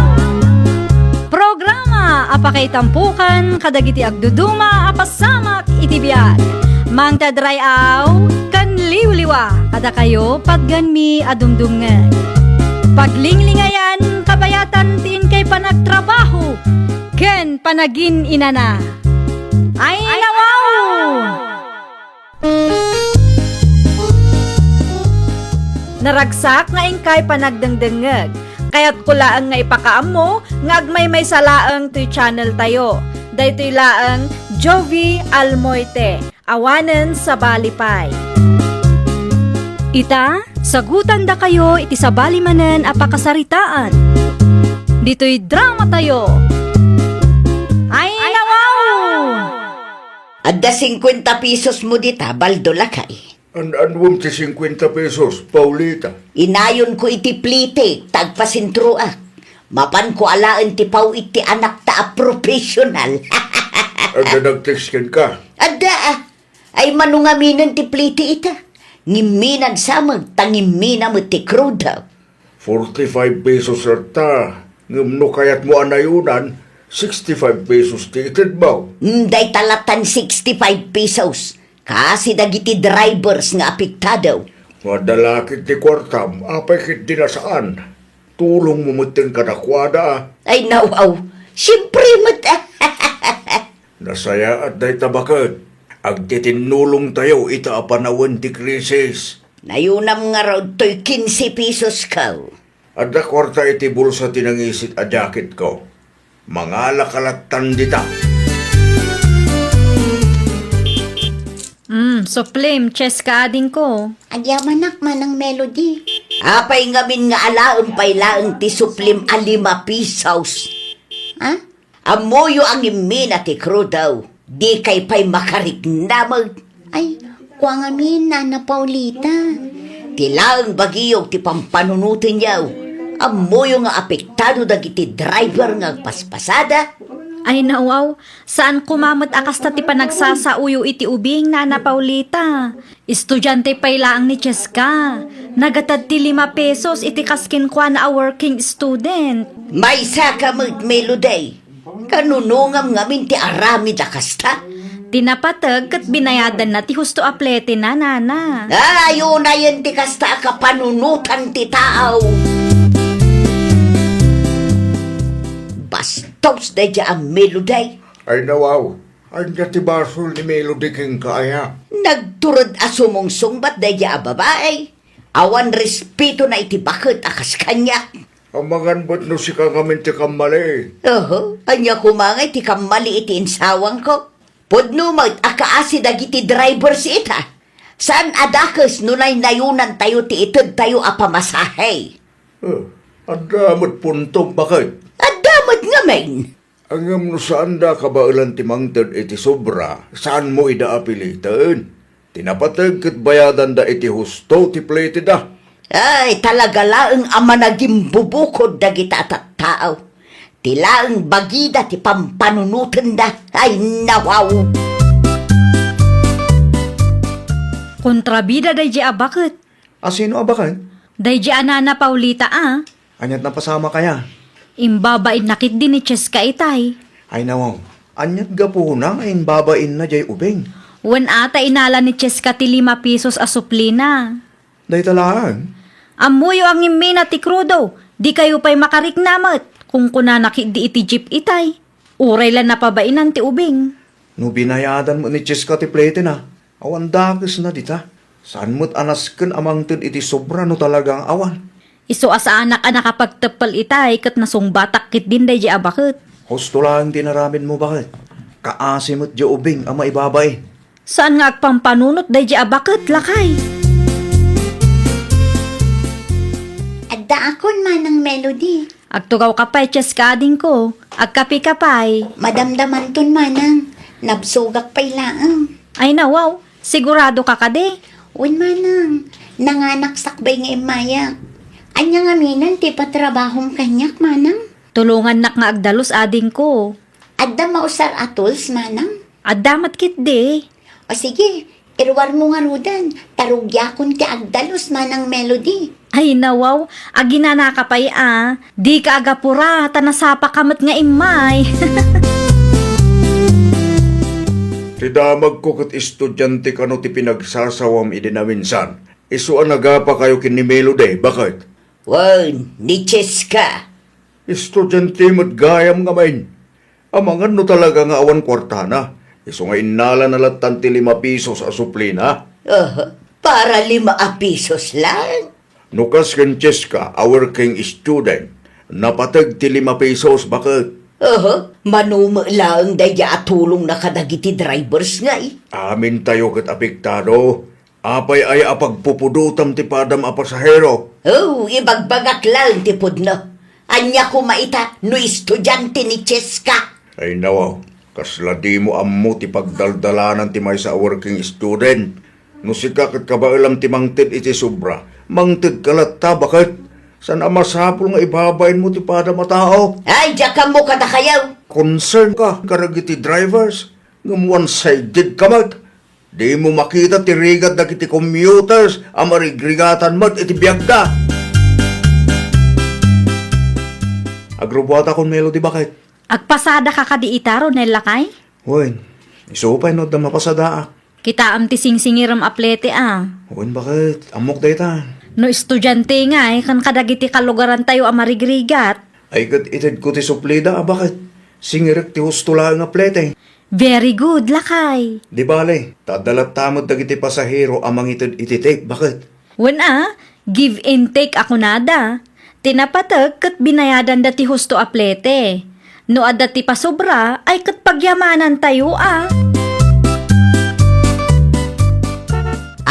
Programa a pakaitampukan kadagiti agduduma a pasamak iti biag. Mangted ray-aw ken liwliwa kadakayo patgenmi a dumdumngeg. Paglinglingayan, kabayatan ti inkay panagtrabaho ken panagin-inana. Ay, nawaw! Naragsak nga inkay panagdengdengngeg. Kayatko laeng nga ipakaammo nga agmaymaysa laeng toy channel tayo. Daytoy laeng Jovie Almoite, awanen sabali pay. Ita, sagutandakayo iti sabali manen a pakasaritaan. Ditoy dramatayo. Ay, nawaw! Adda singkuenta pesos mo dita, Baldo, lakay. An-anuem ti singkuenta pesos, Paulita? Inayonko iti plitik ta agpasentroak. Mapanko alaen ti paw-it ti anakta a professional. Adda nag-text kenka? Adda, ah. Ay, mano ngaminen ti plitik ita? Ngimminag samag, ta ngimmina met ti crudo. Forty-five pesos latta, ngem no kayatmo a nayonan, sixty-five pesos ti itedmo. Mm, dayta lattan sixty-five pesos. Kaasi dagiti drivers nga apektado. No adda la ket ti kuartam, apay ket di na saan? Tulongmo metten kadakuada. Ay, nawaw. Siempre met. Nasayaat dayta, baket. Agtitinnulongtayo ita a panawen ti krisis. Nayonam ngarud toy kinse pesos ko. Adda kuarta iti bulsa ti nangisit a jacketko. Mangalaka lattan dita. Mm, Supreme, cheska adingko. Agyamanak, Manang Melody. Apay ngamin nga alaem pay laeng ti Supreme a lima pesos? Ha? Ammoyo a ngimmina ti crudo, dikay pay makarikna met. Ay, kua ngamin, Nana Paulita. Ti laeng bagiyo ti pampanunotenyo. Ammoyo nga apektado dagiti driver nga agpaspasada. Ay, nawaw, saan koma met a kasta ti panagsasaoyo iti ubing, Nana Paulita. Estudiante pay laeng ni Cheska. Nagatad ti lima pesos iti kas kenkuana a working student. Maysaka met, Melody. Kanunongam ngamin ti aramid a kasta? Ti napateg ket binayadanna ti husto a pletena, Nana. Ay, unayen ti kasta a kapanunotan ti tao. Bastos daydiay a Melody. Ay, nawaw. Ania ti basol ni Melody kenka, aya? Nagtured a sumungsungbat daydiay a babai. Awan respetona iti baket a kas kaniak. Amangan met no sika ngamin ti kammali. Oho, ania koma ngay ti kammali iti insawangko? Pudno met a kaasi dagiti drivers ita. Saan a dakes no naynayonantayo ti itedtayo a pamasahe. Eh, adda met puntom, baket? Adda met ngamin. Ngem no saanda a kabaelan ti mangted iti sobra, saanmo ida a piliten. Ti napateg ket bayadanda iti husto ti pleteda. Ay, talaga laeng a managimbubukod dagita a tattao. Ti laeng bagida ti pampanunotenda. Ay, nawaw! Kontrabida daydiay a baket. A sino a baket? Daydiay a Nana Paulita a. Aniat napasamak aya? Imbabainna ketdi ni Cheska itay. Ay, nawaw. Aniat gapuna nga imbabainna jay ubing? Wen a ta inala ni Cheska ti lima pesos a suplina. Dayta laeng? Ammoyo a ngimmina ti krudo, dikayo pay makarikna met, kunkunana ketdi iti jeep itay. Uray la napabainan ti ubing. No binayadan met ni Cheska ti pletena, awan dakesna dita. Saan met a nasken a mangted iti sobra no talaga nga awan. Isu a saanak a nakapagteppel itay ket nasungbatak ketdin daydiay a baket. Husto laeng ti inaramidmo, baket. Kaasi met diay ubing a maibabain. Saan nga agpampanunot daydiay a baket, lakay? Addaakon, Manang Melody. Agtugawka pay, Cheska, adingko. Agkapika pay. Madamdamanton, manang. Nabsogak pay laeng. Ay, nawaw. Siguradoka kadi? Wen, manang. Nanganak sakbay nga immayak. Ania ngaminen ti patrabahom kaniak, manang? Tulongannak nga agdalus, adingko. Adda mausar a tools, manang? Adda met ketdi. O sige, iruarmo ngaruden, ta rugiakon ti agdalus, Manang Melody. Ay, nawaw, aginanaka pay a. Dika agapura, ta nasapaka met nga immay. Ti damagko ket estudiante kano ti pinagsasawam idi naminsan. Isu a nagapakayo ken ni Melody, baket? Wen, ni Cheska. Estudiante met gayam ngamin. Amangan no talaga nga awan kuartana, isu nga innalana lattan ti lima pesos a suplina. Aha, para lima a pesos lang? No kas ken Cheska a working student, napateg ti lima pesos, baket? Aha, mano met laeng daydiay a tulongna kadagiti drivers ngay. Amintayo ket apektado. Apay aya a pagpupudotam ti padam a pasahero? Oh, ibagbagak laeng ti pudno. Ania koma ita no estudiante ni Cheska? Ay nawaw, kasla dimo ammo ti pagdaldalanan ti maysa a working student. No sika ket kabaelam ti mangted iti sobra, mangtedka latta, baket? Saan a masapul nga ibabainmo ti padam a tao? Ay, diak ammo kadakayo. Concern ka kadagiti drivers, ngem one-sided ka met. Dimo makita ti rigat dagiti commuters a marigrigatan met iti biagda. Agrubuatakon, Melody, baket? Agpasadaka kadi ita, Ronel, lakay? Wen, isu pay no adda mapasadaak. Kitaem ti singsingirem a plete a. Wen, baket? Ammok dayta. No estudiante ngay, ken kadagiti kalugarantayo a marigrigat. Ay ket itedko ti suplida a, baket? Singirek ti husto laeng a plete. Very good, lakay. Di bale, ta adda latta met dagiti pasahero a mangited iti tip, baket? Wen a, give and take a kunada. Ti napateg ket binayadanda ti husto a plete. No adda ti pasobra, ay ket pagyamanantayo a.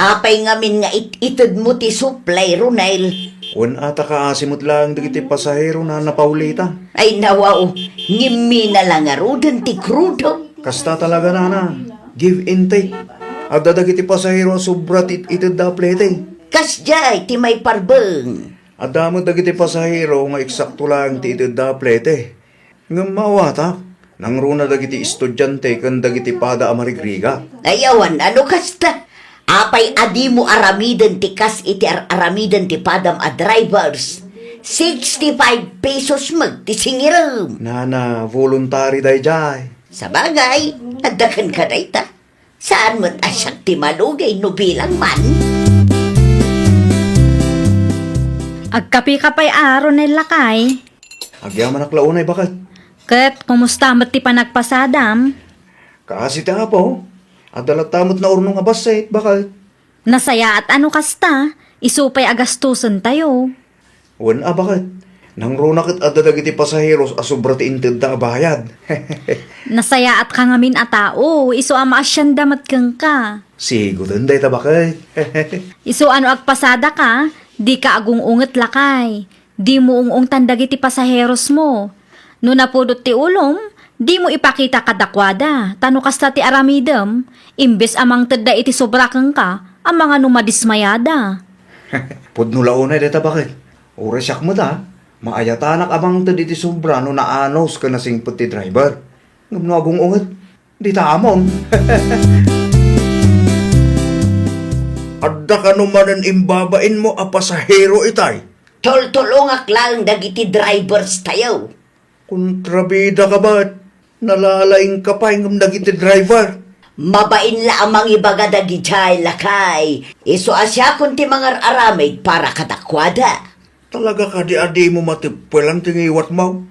Apay ngamin nga it-itedmo ti suplay, Ronel? Wen a, ta kaasi met laeng dagiti pasahero, Nana Paulita. Ay, nawaw, ngimmina la ngaruden ti krudo. Kasta talaga, Nana. Give and take. Adda dagiti pasahero a sobra ti itedda a plete. Kasdiay ti maiparbeng. Adda met dagiti pasahero nga eksakto laeng ti itedda a plete. Ngem maawatak, nangruna dagiti estudiante ken dagiti pada a marigrigat. Ay, awan a no kasta. Apay a dimo aramiden ti kas iti ar-aramiden ti padam a drivers? Sixty-five pesos met ti singirem. Nana, voluntary daydiay. Sabagay, adda kenka dayta. Saan met a siak ti malugay no bilang man? Agkapika pay a, Ronel, lakay? Agyamanak la unay, baket. Ket kumusta met ti panagpasadam? Kaasi ti Apo, adda latta met naurnong a bassit, baket. Nasayaat a no kasta, isu pay a gastusentayo. Wen a, baket? Nangruna ket adda dagiti pasaheros a sobra ti intedda a bayad. Nasayaatka ngamin a tao, isu a maasianda met kenka. Sigoten dayta, baket. Isu a no agpasadaka, dika agung-unget, lakay. Dimo ung-ungtan dagiti pasaherosmo. No napudot ti ulom, dimo ipakita kadakuada, ta no kasta ti aramidem, imbes a mangtedda iti sobra kenka, amangan no madismayada. Pudno la unay dayta, baket. Uray siak met a, maayatanak a mangted iti sobra no naanus ken nasingpet ti driver. Ngem no agung-unget, dita amon. Adda kano manen imbabainmo a pasahero itay? Tultulongak laeng dagiti drivers tayo. Kontrabida ka met. Nalalaingka pay ngem dagiti driver. Mabain la a mangibaga dagidiay, lakay. Isu a siakon ti mangar-aramid para kadakuada. Talaga kadi a dimo mateppelan ti ngiwatmo?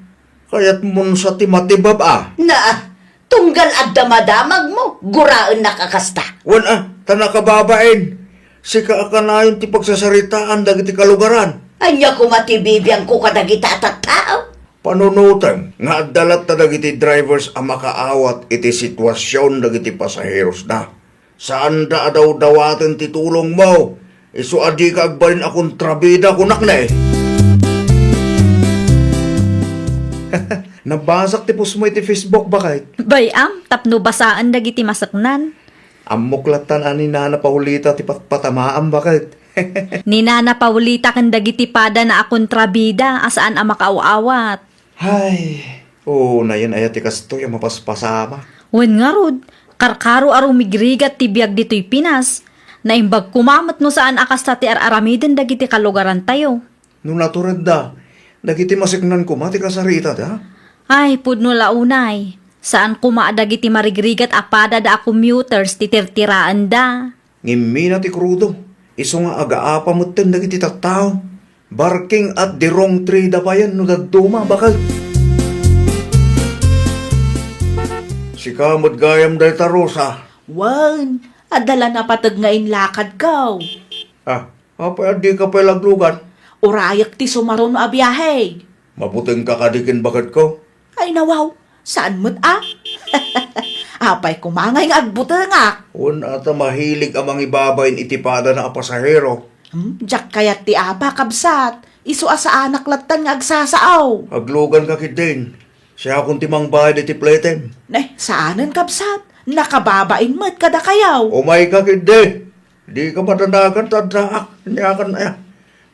Kayatmon sa ti matibab a? Na, tunggal adda madamagmo, guraennak a kasta. Wen a, ta nakababain. Sika a kanayon ti pagsasaritaan dagiti kalugaran. Ania koma ti bibiangko kadagita a tattao? Panunotem nga adda latta dagiti drivers a makaawat iti situasion dagiti pasaherosda. Saanda a dawdawaten ti tulongmo. Isu a dika agbalin a kontrabida, kunak ne. Nabasak ti postmo iti Facebook, baket. Bay-am, tapno basaen dagiti maseknan. Ammok lattan a ni Nana Paulita ti patpatamaam, baket. Ni Nana Paulita ken dagiti padana a kontrabida a saan a makaaw-awat. Hay, unayen aya ti kastoy a mapaspasama. Wen ngarud, karkaro a rumigrigat ti biag ditoy Pinas. Naimbag koma met no saan a kasta ti ar-aramiden dagiti kalugarantayo. No naturedda, dagiti maseknan koma ti kasaritada. Ay, pudno la unay. Saan koma a dagiti marigrigat a padada a commuters ti tirtiraenda. Ngimmina ti krudo, isu nga agaapa metten dagiti tattao. Barking at the wrong tree da payen no dadduma, baket. Sika met gayam dayta, Rosa. Wen, adda la napateg nga inlakadko. Ah, apay a dika pay laglugan? Urayek ti sumaruno a biahe. Mabutengka kadi ken baketko? Ay, nawaw, saan met a? Apay koma ngay nga agbutengak? Wen, ata mahilig a mangibabain iti padana a pasahero. Hmm, diak kayat ti apa, kabsat. Isu a saanak lattan nga agsasao. Agluganka ketdin. Siakon ti mangbayad iti pletem. Ne, saanen, kabsat. Nakababain met kadakayo. Umayka ketdi. Dika madanagan ta addaak. Aniakan aya?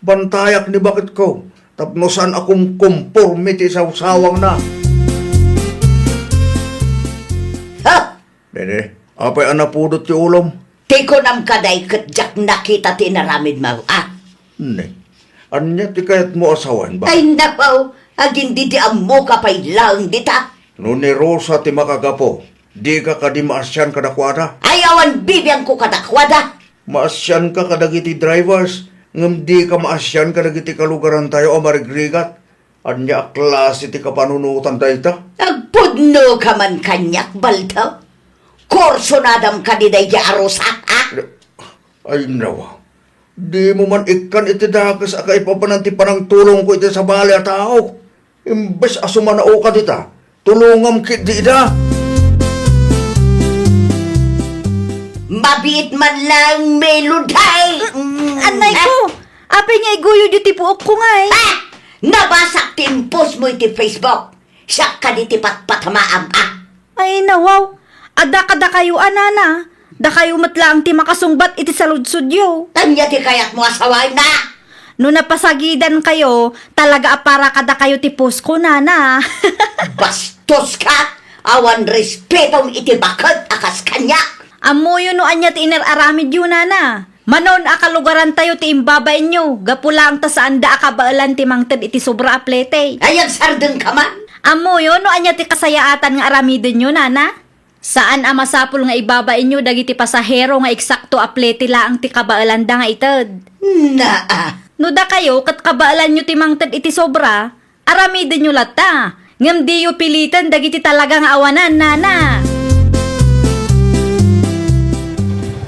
Bantayak ni baketko tapno saan a kumkumporme ti sawsawangna. Ha? Nene, apay a napudot ti ulom? Ti kunam kadi ket diak nakita ti inaramidmo, a? Ne, ania ti kayatmo a sawen, ba? Ay, nako, agin di ti ammoka pay laeng dita. No ni Rosa ti makagapu, dika kadi maasian kadakuada? Ay, awan bibiangko kadakuada. Maasianka kadagiti drivers, ngem dika maasian kadagiti kalugarantayo a marigrigat. Ania a klase ti kapanunotan dayta? Agpudnoka man kaniak, Baldo. Kursunadam kadi daydi a Rosa, a? Ay, nawa. Dimo man ikkan iti dakes a kaipapanan ti panangtulongko iti sabali a tao. Imbes a sumanaoka dita, tulongam ketdi ida. Mabiit man laeng, Melody! Anay ko! Apay nga iguyod iti puokko ngay? Ha? Nabasak ti impostmo iti Facebook. Siak kadi ti patpatamaam, a? Ay, nawaw. Adda kadakayo a, nana. Dakayo met laeng ti makasungbat iti saludsodyo. Ania ti kayatmo a sawen, a? No napasagidankayo, talaga a para kadakayo ti postko, nana. Bastoska! Awan respetom iti baket a kas kaniak. Ammoyo no ania ti inar-aramidyo, nana. Manon a kalugarantayo ti imbabainyo, gapu laeng ta saanda a kabaelan ti mangted iti sobra a plete. Ay, agsardengka man. Ammoyo no ania ti kasayaatan nga aramidenyo, nana? Saan a masapul nga ibabainyo dagiti pasahero nga eksakto a plete laeng ti kabaelanda nga ited. Naa. No dakayo ket kabaelanyo ti mangted iti sobra, aramidenyo latta, ngem diyo piliten dagiti talaga nga awanan, nana.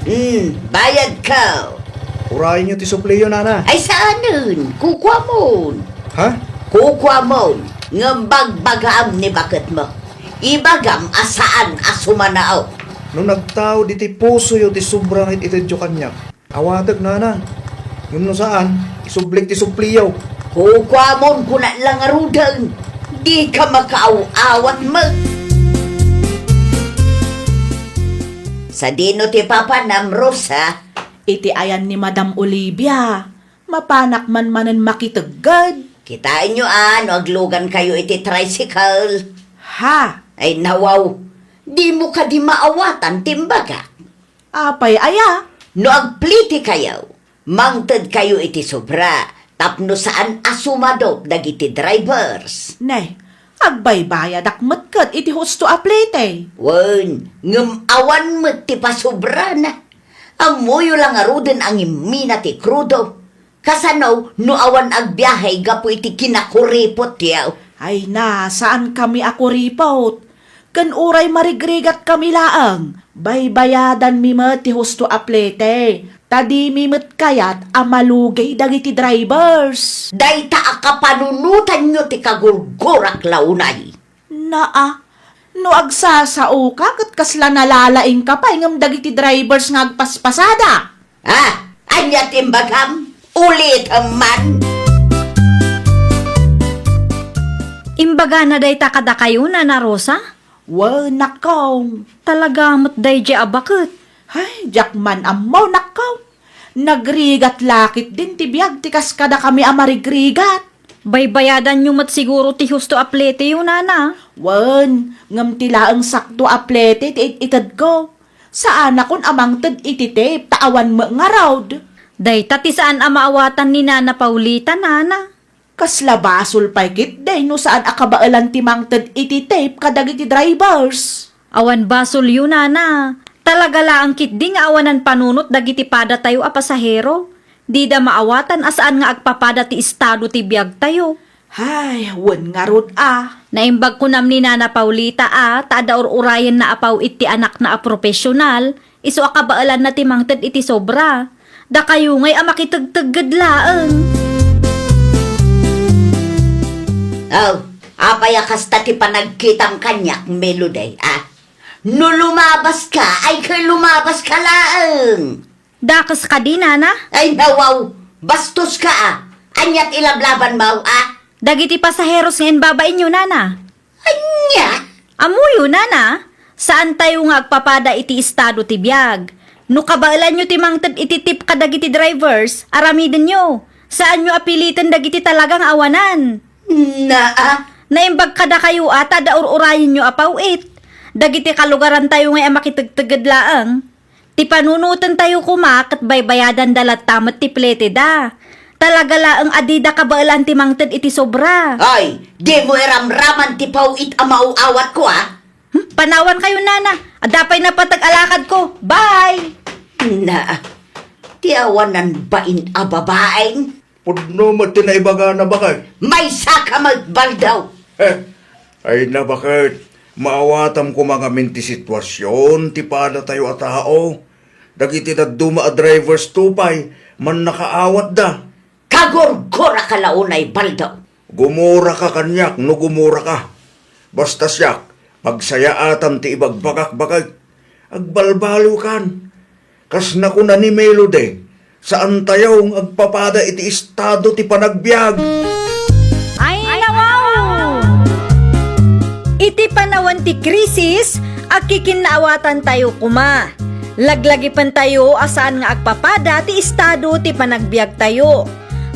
Hmm, bayadko. Urayenyo ti supliyo, nana. Ay, saanen. Kukuamon. Ha? Kukuamon. Ngem bagbagaam ni baketmo. Ibagam a saan a sumanao. No nagtaud iti pusoyo ti sobra nga it-itedyo kaniak, awatek, nana. Ngem no saan, isublik ti supliyo. Kukuamon, kuna la ngaruden. Dika makaaw-awat met. Sadino ti papanam, Rosa? Iti ayan ni Madam Olivia. Mapanak man manen makitegged. Kitaenyo a no aglugankayo iti tricycle. Ha? Ay, nawaw. Dimo kadi maawatan ti imbagak? Apay aya? No agplitikayo, mangtedkayo iti sobra tapno saan a sumadop dagiti drivers. Ne, agbaybayadak met ket iti husto a plete. Wen, ngem awan met ti pasubrana. Ammoyo la ngaruden a ngimmina ti krudo. Kasano no awan agbiahe gapu iti kinakuripotyo? Ay na, saankami a kuripot. Ken uray marigrigatkami laeng, baybayadanmi met ti husto a plete, ta dimi met kayat a malugey dagiti drivers. Dayta a kapanunotanyo ti kagurgurak la unay. Naa, no agsasaoka ket kasla nalalaingka pay ngem dagiti drivers nga agpaspasada. Ah, ania ti imbagam? Ulitem man. Imbagana dayta kadakayo, Nana Rosa? Wen, nakkaw. Talaga met daydiay a baket. Ay, diak man ammo, nakkaw. Nagrigat la ketdin ti biag ti kas kadakami a marigrigat. Baybayadanyo met siguro ti husto a pleteyo, Nana. Wen, ngem ti laeng sakto a plete ti it-itedko. Saanakon a mangted iti tape ta awan met ngarud. Dayta ti saan a maawatan ni Nana Paulita, Nana. Kasla basol pay ketdi no saan a kabaelan ti mangted iti tape kadagiti drivers. Awan basolyo, Nana. Talaga laeng ketdi nga awanan panunot dagiti padatayo a pasahero. Dida maawatan a saan nga agpapada ti estado ti biagtayo. Hay, wen ngarud a. Naimbag kunam ni Nana Paulita a ta adda ur-urayenna a paw-it ti anakna a profesional, isu a kabaelanna ti mangted iti sobra. Dakayo ngay a makitegtegged laeng. Oh, apay a kasta ti panagkitam kaniak, Melody, a? No lumabaska, ay ket lumabaska laeng. Dakes kadi, Nana? Ay, nawaw! Bastoska a! Ania ti lablabanmo a? Dagiti pasaheros nga imbabainyo, Nana. Ania? Ammoyo, Nana. Saantayo nga agpapada iti estado ti biag. No kabaelanyo ti mangted iti tape kadagiti drivers, aramidenyo. Saanyo a piliten dagiti talaga nga awanan. Naa. Naimbag kadakayo a ta adda ur-urayenyo a paw-it. Dagiti kalugarantayo ngay a makitegteged laeng. Ti panunotentayo koma ket baybayadanda latta met ti pleteda. Talaga laeng a dida kabaelan ti mangted iti sobra. Ay, dimo iramraman ti paw-it a maaw-awatko, a? Hmm? Panawankayo, Nana. Adda pay napateg a lakadko. Bye! Naa, ti awanan bain a babaen. Pudno met ti naibagana, baket. Maysaka met, Baldaw! Heh, ay na, baket. Maawatam koma ngamin ti situasion ti padatayo a tao. Dagiti dadduma a drivers to pay, mannakaawatda. Kagurguraka la unay, Baldaw. Gumuraka kaniak no gumuraka. Basta siak, pagsayaatam ti ibagbagak, baket. Agbalbaliwkan. Kas nakuna ni Melody, saantayo nga agpapada iti estado ti panagbiag. Ay, nawaw! Iti panawen ti krisis, agkikinnaawatantayo koma. Laglagipentayo a saan nga agpapada ti estado ti panagbiagtayo.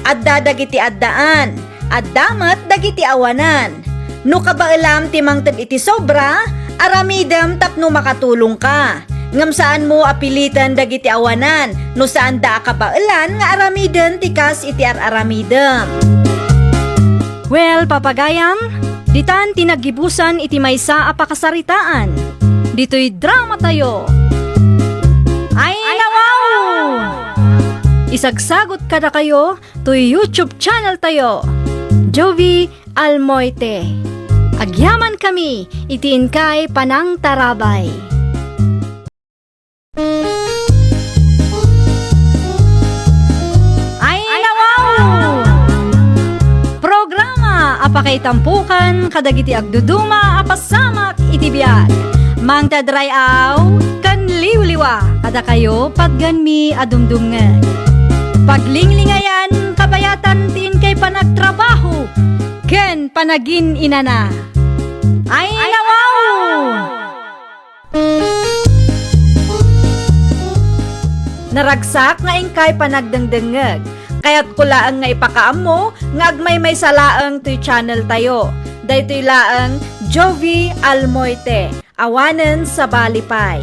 Adda dagiti addaan, adda met dagiti awanan. No kabaelam ti mangted iti sobra, aramidem tapno makatulongka. Ngem saanmo a piliten dagiti awanan no saanda a kabaelan nga aramiden ti kas iti ar-aramidem. Well, papagayam, ditan ti naggibusan iti maysa a pakasaritaan. Ditoy dramatayo. Ay, nawaw! Isagsagot kadakayo toy YouTube channel tayo, Jovie Almoite. Agyamankami iti inkay panangtarabay. Ay, nawaw! Programa a pakaitampokan kadagiti agduduma a pasamak iti biag. Mangted ray-aw ken liwliwa kadakayo patgenmi a dumdumngeg. Paglinglingayan, kabayatan ti inkay panagtrabaho ken panagin-inana. Ay, nawaw! Naragsak nga inkay panagdengdengngeg. Kayatko laeng nga ipakaammo nga agmaymaysa laeng toy channel tayo. Daytoy laeng Jovie Almoite. Awanen sabali pay.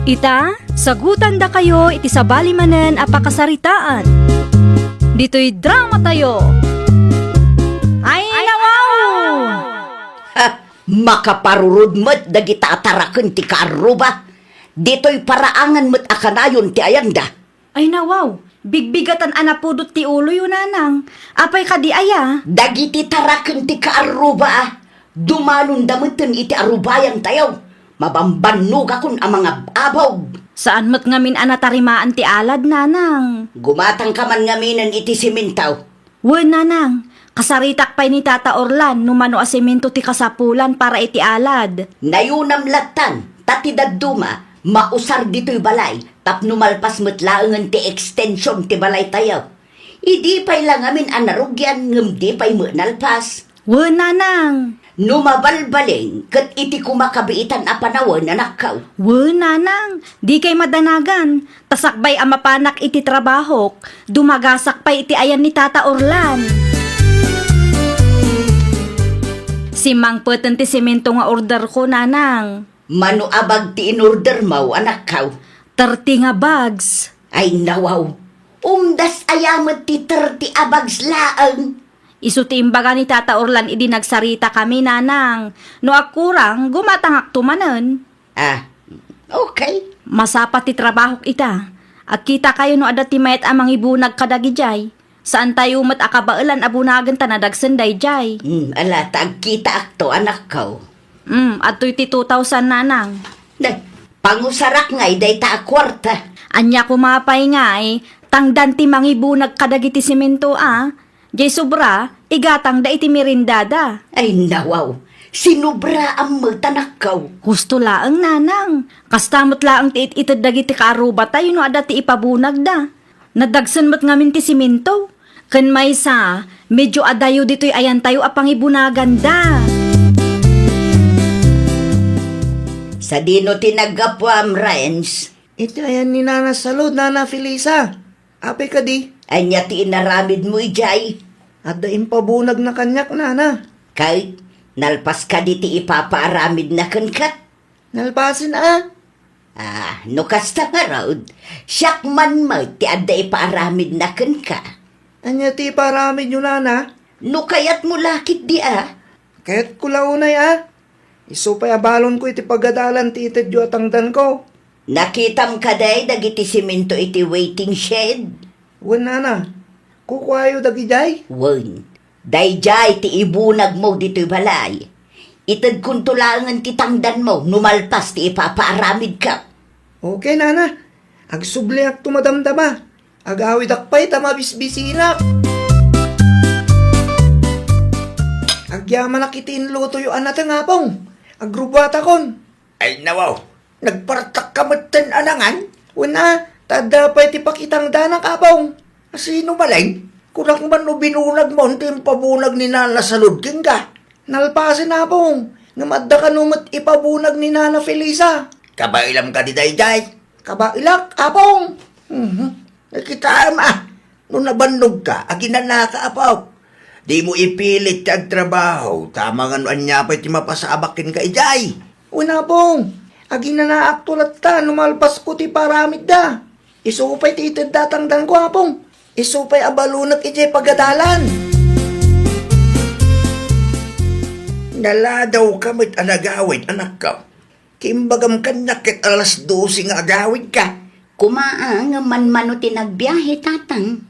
Ita, sagutandakayo iti sabali manen a pakasaritaan. Ditoy dramatayo. Ay, nawaw! Ha! Makaparurod met dagita a taraken ti kaarruba. Ditoy paraangan met a kanayon ti ayanda. Ay, nawaw, bigbigatan a napudot ti uloyo, nanang. Apay kadi aya? Dagiti taraken ti kaarruba a dumalonda metten iti arubayantayo. Mabambannogakon a mangab-abog. Saan met ngamin a natarimaan ti alad, nanang. Gumatangka man ngaminen iti simento. Wen, nanang, kasaritak pay ni Tata Orlan no mano a semento ti kasapulan para iti alad. Nayunam lattan, ta ti dadduma, mausar ditoy balay, tapno malpas met laengen ti extension ti balaytayo. Idi pay la ngamin a narugian ngem di pay met nalpas. Wen, nanang. No mabalbalin, ket iti kumakabiitan a panawen, anakko. Wen, nanang, dikay madanagan, ta sakbay a mapanak iti trabahok, dumagasak pay iti ayan ni Tata Orlan. Simmangpeten ti semento nga orderko, nanang. Mano a bag ti inordermo, anakko? Thirty nga bags. Ay, nawaw. Umdas aya met ti thirty a bags laeng? Isu ti imbaga ni Tata Orlan idi nagsaritakami, nanang. No agkurang, gumatangakto manen. Ah, okay. Masapa ti trabahok ita. Agkitakayo no adda ti mayat a mangibunag kadagijay. Saantayo met a kabaelan a bunagen ta nadagsen dayjay. Hmm, ala, ta agkitaakto, anakko. Hmm, adtoy ti two thousand, nanang. Nay, pangusarak ngay dayta a kuarta. Ania koma pay ngay, tangdan ti mangibunag kadagiti semento a. Jay sobra, igatangda iti merendada. Ay, nawaw. Sinobraan met, anakko. Husto laeng, nanang. Kasta met laeng ti it-ited dagiti kaarrubatayo no adda ti ipabunagda. Nadagsen met ngamin ti semento. Ken maysa, medyo adayo ditoy ayantayo a pangibunaganda. Sadino ti naggapuam, Renz? Iti ayan ni Nana Salud, Nana Felisa. Apay kadi? Ania ti inaramidmo idiay? Adda impabunagna kaniak, Nana. Ket, nalpas kadi ti ipapaaramidna kenka? Nalpasen a. Ah, no kasta ngarud, siak man met ti adda ipaaramidna kenka. Ania ti ipaaramidyo, Nana? No kayatmo la ketdi a. Kayatko la unay a. Isu pay a balonko iti pagadalan ti itedyo a tangdanko. Nakitam kadi dagiti semento iti waiting shed? Wen, Nana. Kukuayo dagidiay? Wen. Daydiay ti ibunagmo ditoy balay. Itedkonto laengen ti tangdanmo no malpas ti ipapaaramidko. Okay, Nana. Agsubliakto madamdama. Agawidak pay ta mabisbisinak. Agyamanak iti inlutoyo a nateng, Apong. Agrubuatakon. Ay, nawaw, nagpartakka metten a nangan? Wen a, ta adda pay ti pakitangdanak, Apong. Asino manen? Kunak man no binunagmon ti impabunag ni Nana Salud kenka. Nalpasen, Apong, ngem adda kano met ipabunag ni Nana Felisa. Kabaelam kadi daydiay? Kabaelak, Apong. Mhm. Nakitaem a, no nabannogka, aginanaka, Apok. Dimo ipilit ti agtrabaho, ta amangan no ania pay ti mapasabak kenka idiay. Wen, Apong, aginanaakto latta no malpasko ti paramidda. Isu pay ti itedda a tangdanko, Apong. Isu pay a balonek idiay pagadalan. Naladawka met a nagawid, anakko. Ti imbagam kaniak ket alas dose nga agawidka. Koma a, ngem manmano ti nagbiahe, Tatang.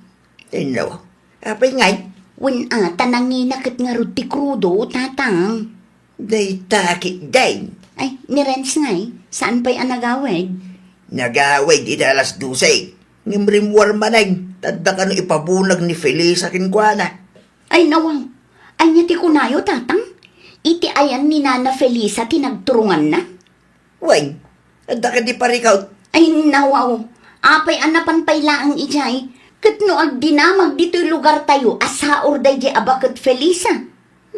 Inno, apay ngay? Wen a, ta nangina ket ngarud ti krudo, Tatang. Dayta ketdin. Ay, ni Renz ngay, saan pay a nagawid? Nagawid iti alas dose. Ngem rimmuar manen, ta adda kano ipabunag ni Felisa kenkuana. Ay, nawaw. Ania ti kunayo, Tatang? Iti ayan ni Nana Felisa ti nagturonganna? Wen, adda kadi parikut? Ay, nawaw. Apay a napan pay laeng idiay? Ket no agdinamag ditoy lugartayo a saor daydiay a baket Felisa.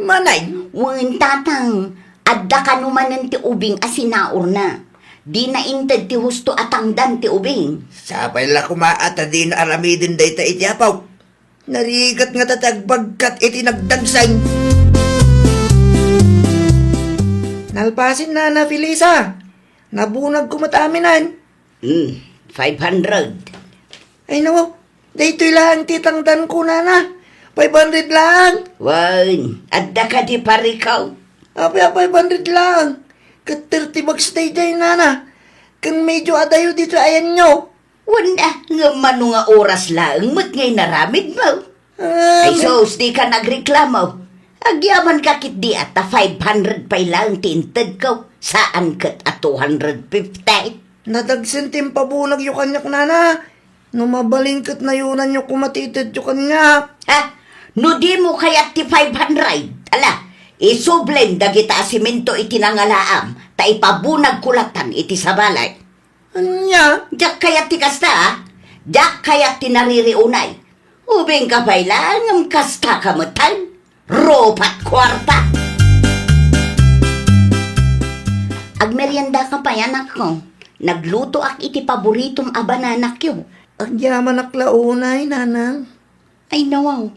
Manen? Wen, Tatang. Adda kano manen ti ubing a sinaorna. Dina inted ti husto a tangdan ti ubing. Sapay la koma a ta dina aramiden dayta iti apo. Narigat ngata ti agbagkat iti nagdagsen. Nalpasen, Nana Felisa. Nabunagko met aminen. Hmm, five hundred. Ay, nawaw. Daytoy laeng ti tangdanko, Nana. Five hundred laeng. Wen, adda kadi parikut? Apay a five hundred laeng? Ket thirty bags daydiay, Nana. Ken medyo adayo ditoy ayanyo. Wen a, ngem mano nga oras laeng met nga inaramidmo? Ah, ay, sus, dika nagreklamo. Agyamanka ketdi a ta five hundred pay laeng ti intedko, saan ket a two hundred fifty. Nadagsen ti impabunagyo kaniak, Nana. No mabalin ket nayonanyo koma ti itedyo kaniak. Ha? No dimo kayat ti five hundred, ala, isublem dagita a semento iti nangalaam, ta ipabunagko latan iti sabali. Ania? Diak kayat ti kasta, a? Diak kayat ti naririunay. Ubingka pay laeng ngem kastaka metten. Rupat kuarta! Agmerienda ka pay, anakko. Naglutoak iti paboritom a bananakyo. Agyamanak la unay, nanang. Ay, nawaw.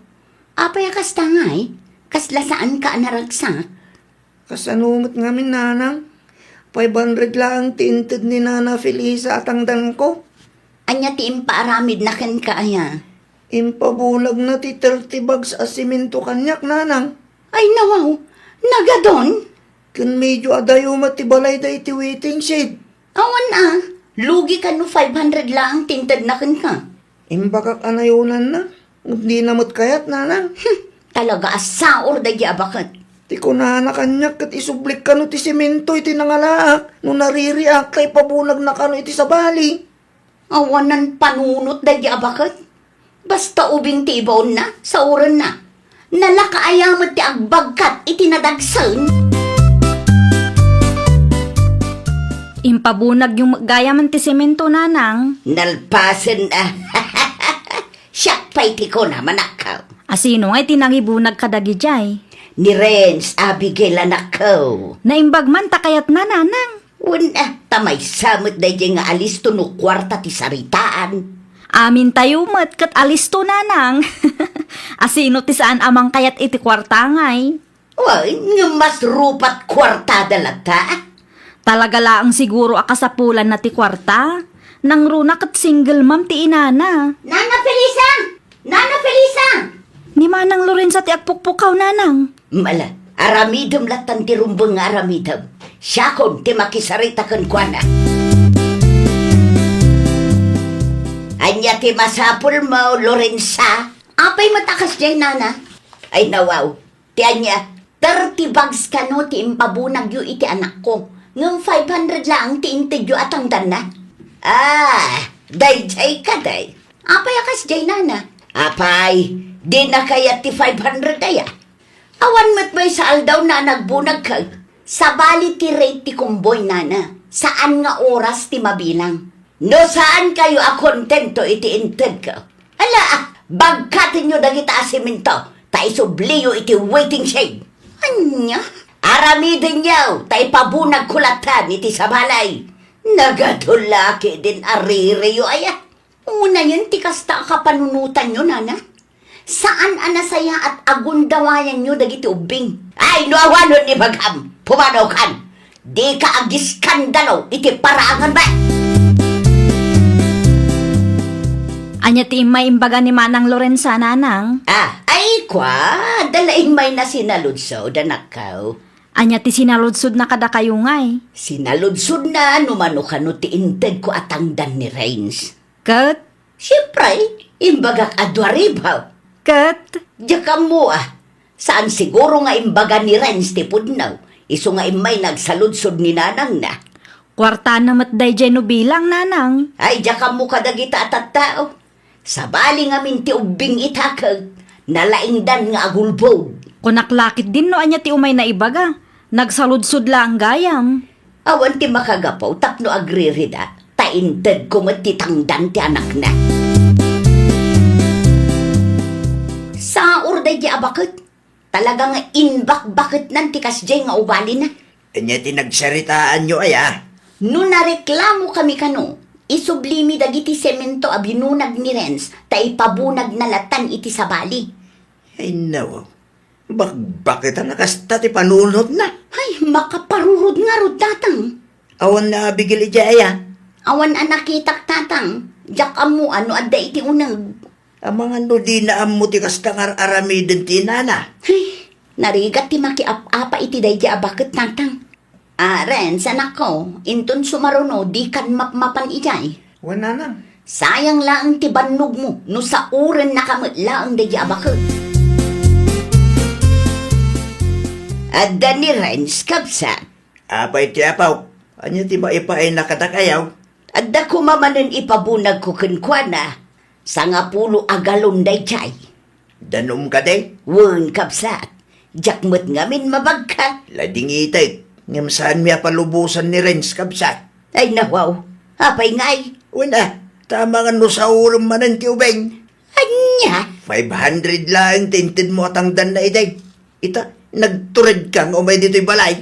Apay a kasta ngay? Kasla saanka a naragsak? Kasano met ngamin, nanang? Five hundred laeng ti inted ni Nana Felisa a tangdanko. Ania ti impaaramidna kenka aya? Impabunagna ti thirty bags a semento kaniak, nanang. Ay, nawaw. Nagadon? Ken medio adayo met ti balayda iti waiting shed. Awan a, lugi kano five hundred laeng ti intedna kenka. Imbagak a nayonanna, ngem dina met kayat, nanang. Hmm, talaga a saor daydi a baket. Ti kunana kaniak ket isublik kano ti semento iti nangalaak no naririak ta ipabunagna kano iti sabali. Awanan panunot daydi a baket. Basta ubing ti ibaonna, saorenna. Nalaka aya met ti agbagkat iti nadagsen. Impabunagyo met gayamen ti semento, nanang. Nalpasen a. Siak pay ti kunam, anakko. A sino ngay ti nangibunag kadagidiay? Ni Renz, Abigail, anakko. Naimbag man ta kayatna, nanang. Wen a, ta maysa met daydiay nga alisto no kuarta ti saritaan. Amintayo met ket alisto, nanang. A sino ti saan a mangkayat iti kuarta ngay? Wen, ngem mas rupat kuartada latta. Talaga laeng siguro a kasapulanna ti kuarta. Nangruna ket single mom ti inana. Nana Felisa! Nana Felisa! Ni Manang Lorenza ti agpukpukaw, nanang. Mala, aramidem lattan ti rumbeng nga aramidem. Siakon ti makisarita kenkuana. Ania ti masapulmo, Lorenza? Apay met a kasdiay, nana? Ay, nawaw. Ti ania, thirty bags kano ti impabunagyo iti anakko, ngem five hundred laeng ti intedyo a tangdanna. Ah, daydiay kadi. Apay a kasdiay, nana? Apay, dina kayat ti five hundred aya? Awan met maysa aldawna a nagbunagka. Sabali ti rate ti kumboy, nana. Saan nga oras ti mabilang. No saankayo a kontento iti intedko, ala, bagkatenyo dagita a semento, ta isubliyo iti waiting shed. Ania? Aramidenyo, ta ipabunagko lattan iti sabali. Nagadulaki din aririyo aya. Unayen ti kasta a kapanunotanyo, nana. Saan a nasayaat a gundawayanyo dagiti ubbing. Ay, no awanon ibagam, pumanaw kan. Dika agiskandalo iti paraanganmi. Ania ti immay imbaga ni Manang Lorenza, nanang? Ah, ay, kua, adda la immayna sinaludsod, anakko. Ania ti sinaludsodna kadakayo ngay? Sinaludsodna no mano kano ti intedko a tangdan ni Renz. Ket? Siempre, imbagak a dua ribu. Ket? Diak ammo a. Saan siguro nga imbaga ni Renz ti pudno, isu nga immay nagsaludsod ni nanangna. Kuartana met daydiay no bilang, nanang. Ay, diak ammo kadagita a tattao. Sabali ngamin ti ubbing ita ket nalaingdan nga agulbod. Kunak la ketdin no ania ti umayna ibaga. Nagsaludsod laeng gayam. Awan ti makagapu tapno agririda, ta intedko met ti tangdan ti anakna. Saor daydi a baket. Talaga nga imbakbaketnan ti kasdiay nga ugalina. Ania ti nagsaritaanyo aya? No nareklamokami kano, isublimi dagiti semento a binunag ni Renz ta ipabunagna lattan iti sabali. Ay, nawaw. Bakbaketan a kasta ti panunotna. Ay, makaparurod ngarud, tatang. Awan ni Abigail idiay aya? Awan a nakitak, tatang. Diak ammo no adda iti uneg. Amangan no dina ammo ti kasta nga ar-aramiden ti inana. Ay, narigat ti makiap-apa iti daydi a baket, tatang. Ah, Renz, anakko, inton sumaruno, dikan mapmapan idiay. Wen, nanang. Sayang laeng ti bannogmo no saorennaka met laeng daydi a baket. Adda ni Renz, kabsat. Apay ti apaw? Ania ti maipaayna kadakayo? Adda koma manen ipabunagko kenkuana, sangapulo a galon daydiay. Danum kadi? Wen, kabsat. Diak met ngamin mabagka. Ladingitek, ngem saanmi a palubosan ni Renz, kabsat. Ay, nawaw. Apay ngay? Wen a, ta amangan no saorem manen ti ubing. Ania? Five hundred laeng ti intedmo a tangdanna idi. Ita, nagturedka nga umay ditoy balay.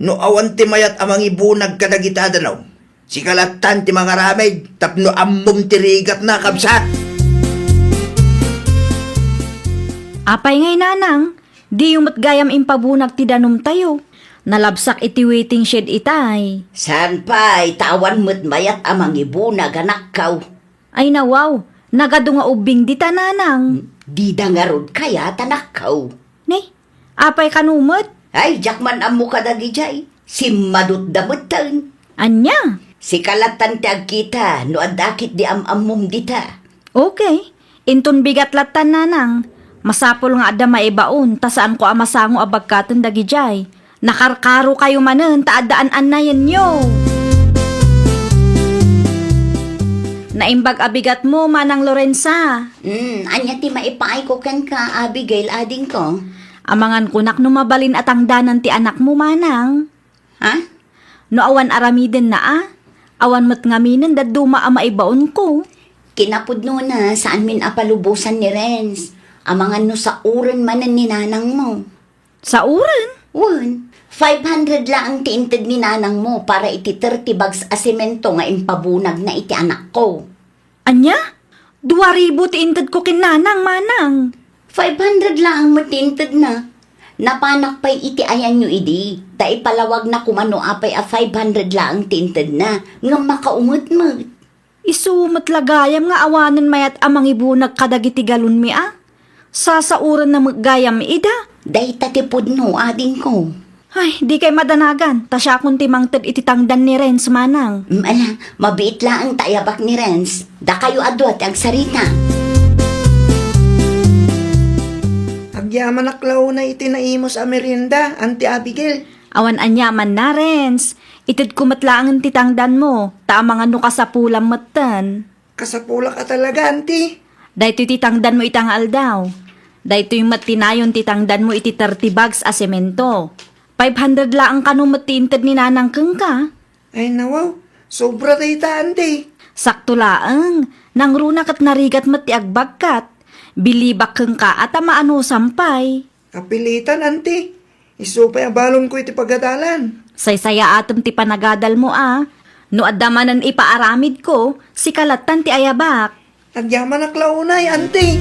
No awan ti mayat a mangibunag kadagita a danum, sika lattan ti mangaramid tapno ammom ti rigatna, kabsat. Apay ngay, nanang? Diyo met gayam impabunag ti danumtayo. Nalabsak iti waiting shed itay. Saan pay, ta awan met mayat a mangibunag, anakko. Ay nawaw, nagadu nga ubbing dita, nanang. Dida ngarud kayat, anakko. Ni, apay kano met? Ay, diak man ammo kadagijay. Simmadutda metten. Ania? Sika lattan ti agkita no adda ketdi am-ammom dita. Okay. Inton bigat lattan, nanang. Masapul nga adda maibaon, ta saanko a masango a bagkaten dagijay. Nakarkarokayo manen ta adda an-annayenyo. Naimbag a bigatmo, Manang Lorenza. Hmm, ania ti maipaayko kenka, Abigail, adingko? Amangan kunak no mabalin a tangdanan ti anakmo, manang. Ha? No awan aramidenna a, awan met ngaminen dadduma a maibaonko. Kinapudnona, saanmin a palubosan ni Renz. Amangan no saoren manen ni nanangmo. Saoren? Wen, five hundred laeng ti inted ni nanangmo para iti thirty bags a semento nga impabunagna iti anakko. Ania? Dua ribu ti intedko ken nanang, manang. Five hundred laeng met ti intedna. Napanak pay iti ayanyo idi, ta ipalawagna koma no apay a five hundred laeng ti intedna, ngem makaunget met. Isu met la gayam nga awanen mayat a mangibunag kadagiti galonmi a. Sasaorenna met gayam ida. Dayta ti pudno, adingko. Ay, dikay madanagan, ta siakon ti mangted iti tangdan ni Renz, manang. Mm, ala, mabiit laeng ta ayabak ni Renz. Dakayo a dua ti agsarita. Agyamanak la unay iti naimus a merienda, Auntie Abigail. Awan aniamanna, Renz. Itedko met laengen ti tangdanmo, ta amangan no kasapulam metten. Kasapulak a talaga, Auntie. Daytoy ti tangdanmo ita nga aldaw. Daytoy met ti nayon ti tangdanmo iti thirty bags a semento. Five hundred laeng kano met ti inted ni nanang kenka. Ay, nawaw. Sobra dayta, Auntie. Sakto laeng. Nangruna ket narigat met ti agbagkat. Bilibak kenka a ta maanusan pay. Kapilitan, Auntie. Isu pay a balonko iti pagadalan. Saysayaatem ti panagadalmo a. No adda manen ipaaramidko, sika lattan ti ayabak. Agyamanak la unay, Auntie.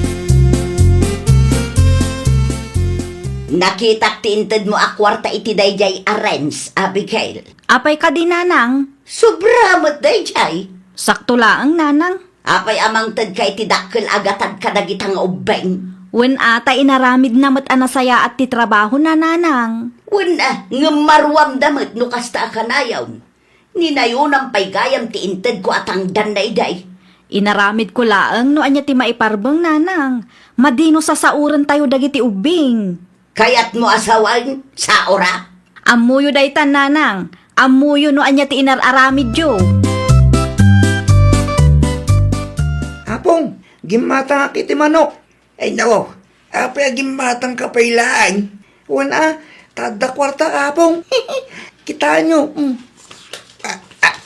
Nakitak ti intedmo a kuarta iti daydiay a Renz, Abigail. Apay kadi, nanang? Sobra met daydiay. Sakto laeng, nanang. Apay a mangtedka iti dakkel a gatad kadagita nga ubbing? Wen a, ta inaramidna met a nasayaat ti trabahona, nanang. Wen a, ngem maruamda met no kasta a kanayam. Ninayonam pay gayam ti intedko a tangdanna idiay. Inaramidko laeng no ania ti maiparbeng, nanang. Madi no sasaorentayo dagiti ubbing. Kayatmo a sawen, saora? Ammoyo daytan, nanang. Ammoyo no ania ti inar-aramidyo. Apong, gimmatangak iti manok. Ay, nako, apay a gimmatangka pay laeng? Wen a, ta adda kuarta, Apong. Kitaenyo, mm. Ah, ah,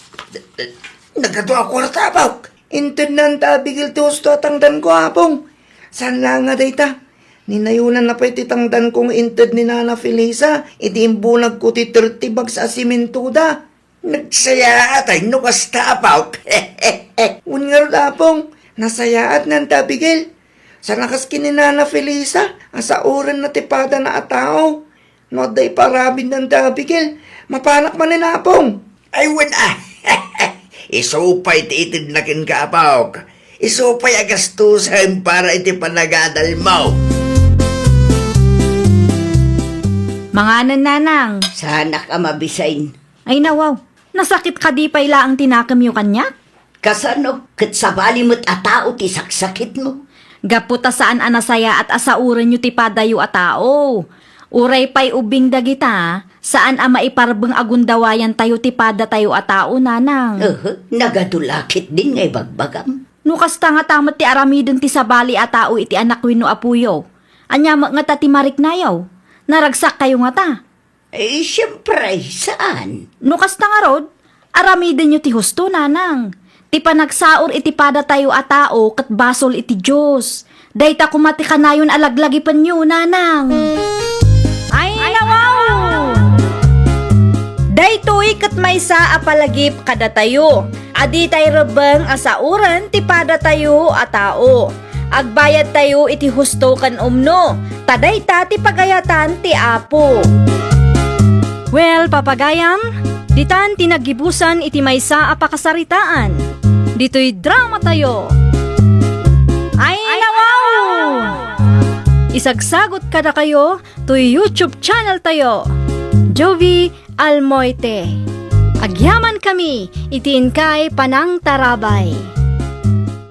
nagadu a kuarta, Apok. Intedna Auntie Abigail ti husto a tangdanko, Apong. Saan laeng a dayta? Ninayonanna pay ti tangdanko nga inted ni Nana Felisa idi imbunagko ti thirty bags a simintoda. Nagsayaatay no kasta, Apok. Wen ngarud, Apong, nasayaat ni Auntie Abigail. Saan a kas ken ni Nana Felisa a saorenna ti padana a tao. No adda ipaaramid ni Auntie Abigail, mapanak manen, Apong. Ay, wen a. Isu pay ti itedna kenka, Apok. Isu pay a gastusen para iti panagadalmo. Manganen, nanang. Saanak a mabisin. Ay, nawaw. Nasakit kadi pay laeng ti nakemyo kaniak? Kasano? Ket sabali met a tao ti saksakitmo. Gapu ta saan a nasayaat a saorenyo ti padayo a tao. Uray pay ubbing dagita, saan a maiparbeng a gundawayantayo ti padatayo a tao, nanang. Ehe, nagadu la ketdin nga ibagbagam. No kasta ngata met ti aramiden ti sabali a tao iti anak wenno apoyo, ania met ngata ti mariknayo? Naragsakkayo ngata? Eh, siempre, saan? No kasta ngarud, aramidenyo ti husto, nanang. Ti panagsaor iti padatayo a tao ket basol iti Dios. Dayta koma ti kanayon a laglagipenyo, nanang. ket maysa a palagip kadatayo. A ditay rebbeng a saoren ti padatayo a tao. Agbayadtayo iti husto ken umno, ta dayta ti pagayatan ti Apo. Well, papagayam, ditan ti naggibusan iti maysa a pakasaritaan. Ditoy dramatayo. Ay, nawaw! Isagsagot kadakayo toy YouTube channel tayo, Jovie Almoite. Agyaman kami iti inkay panangtarabay.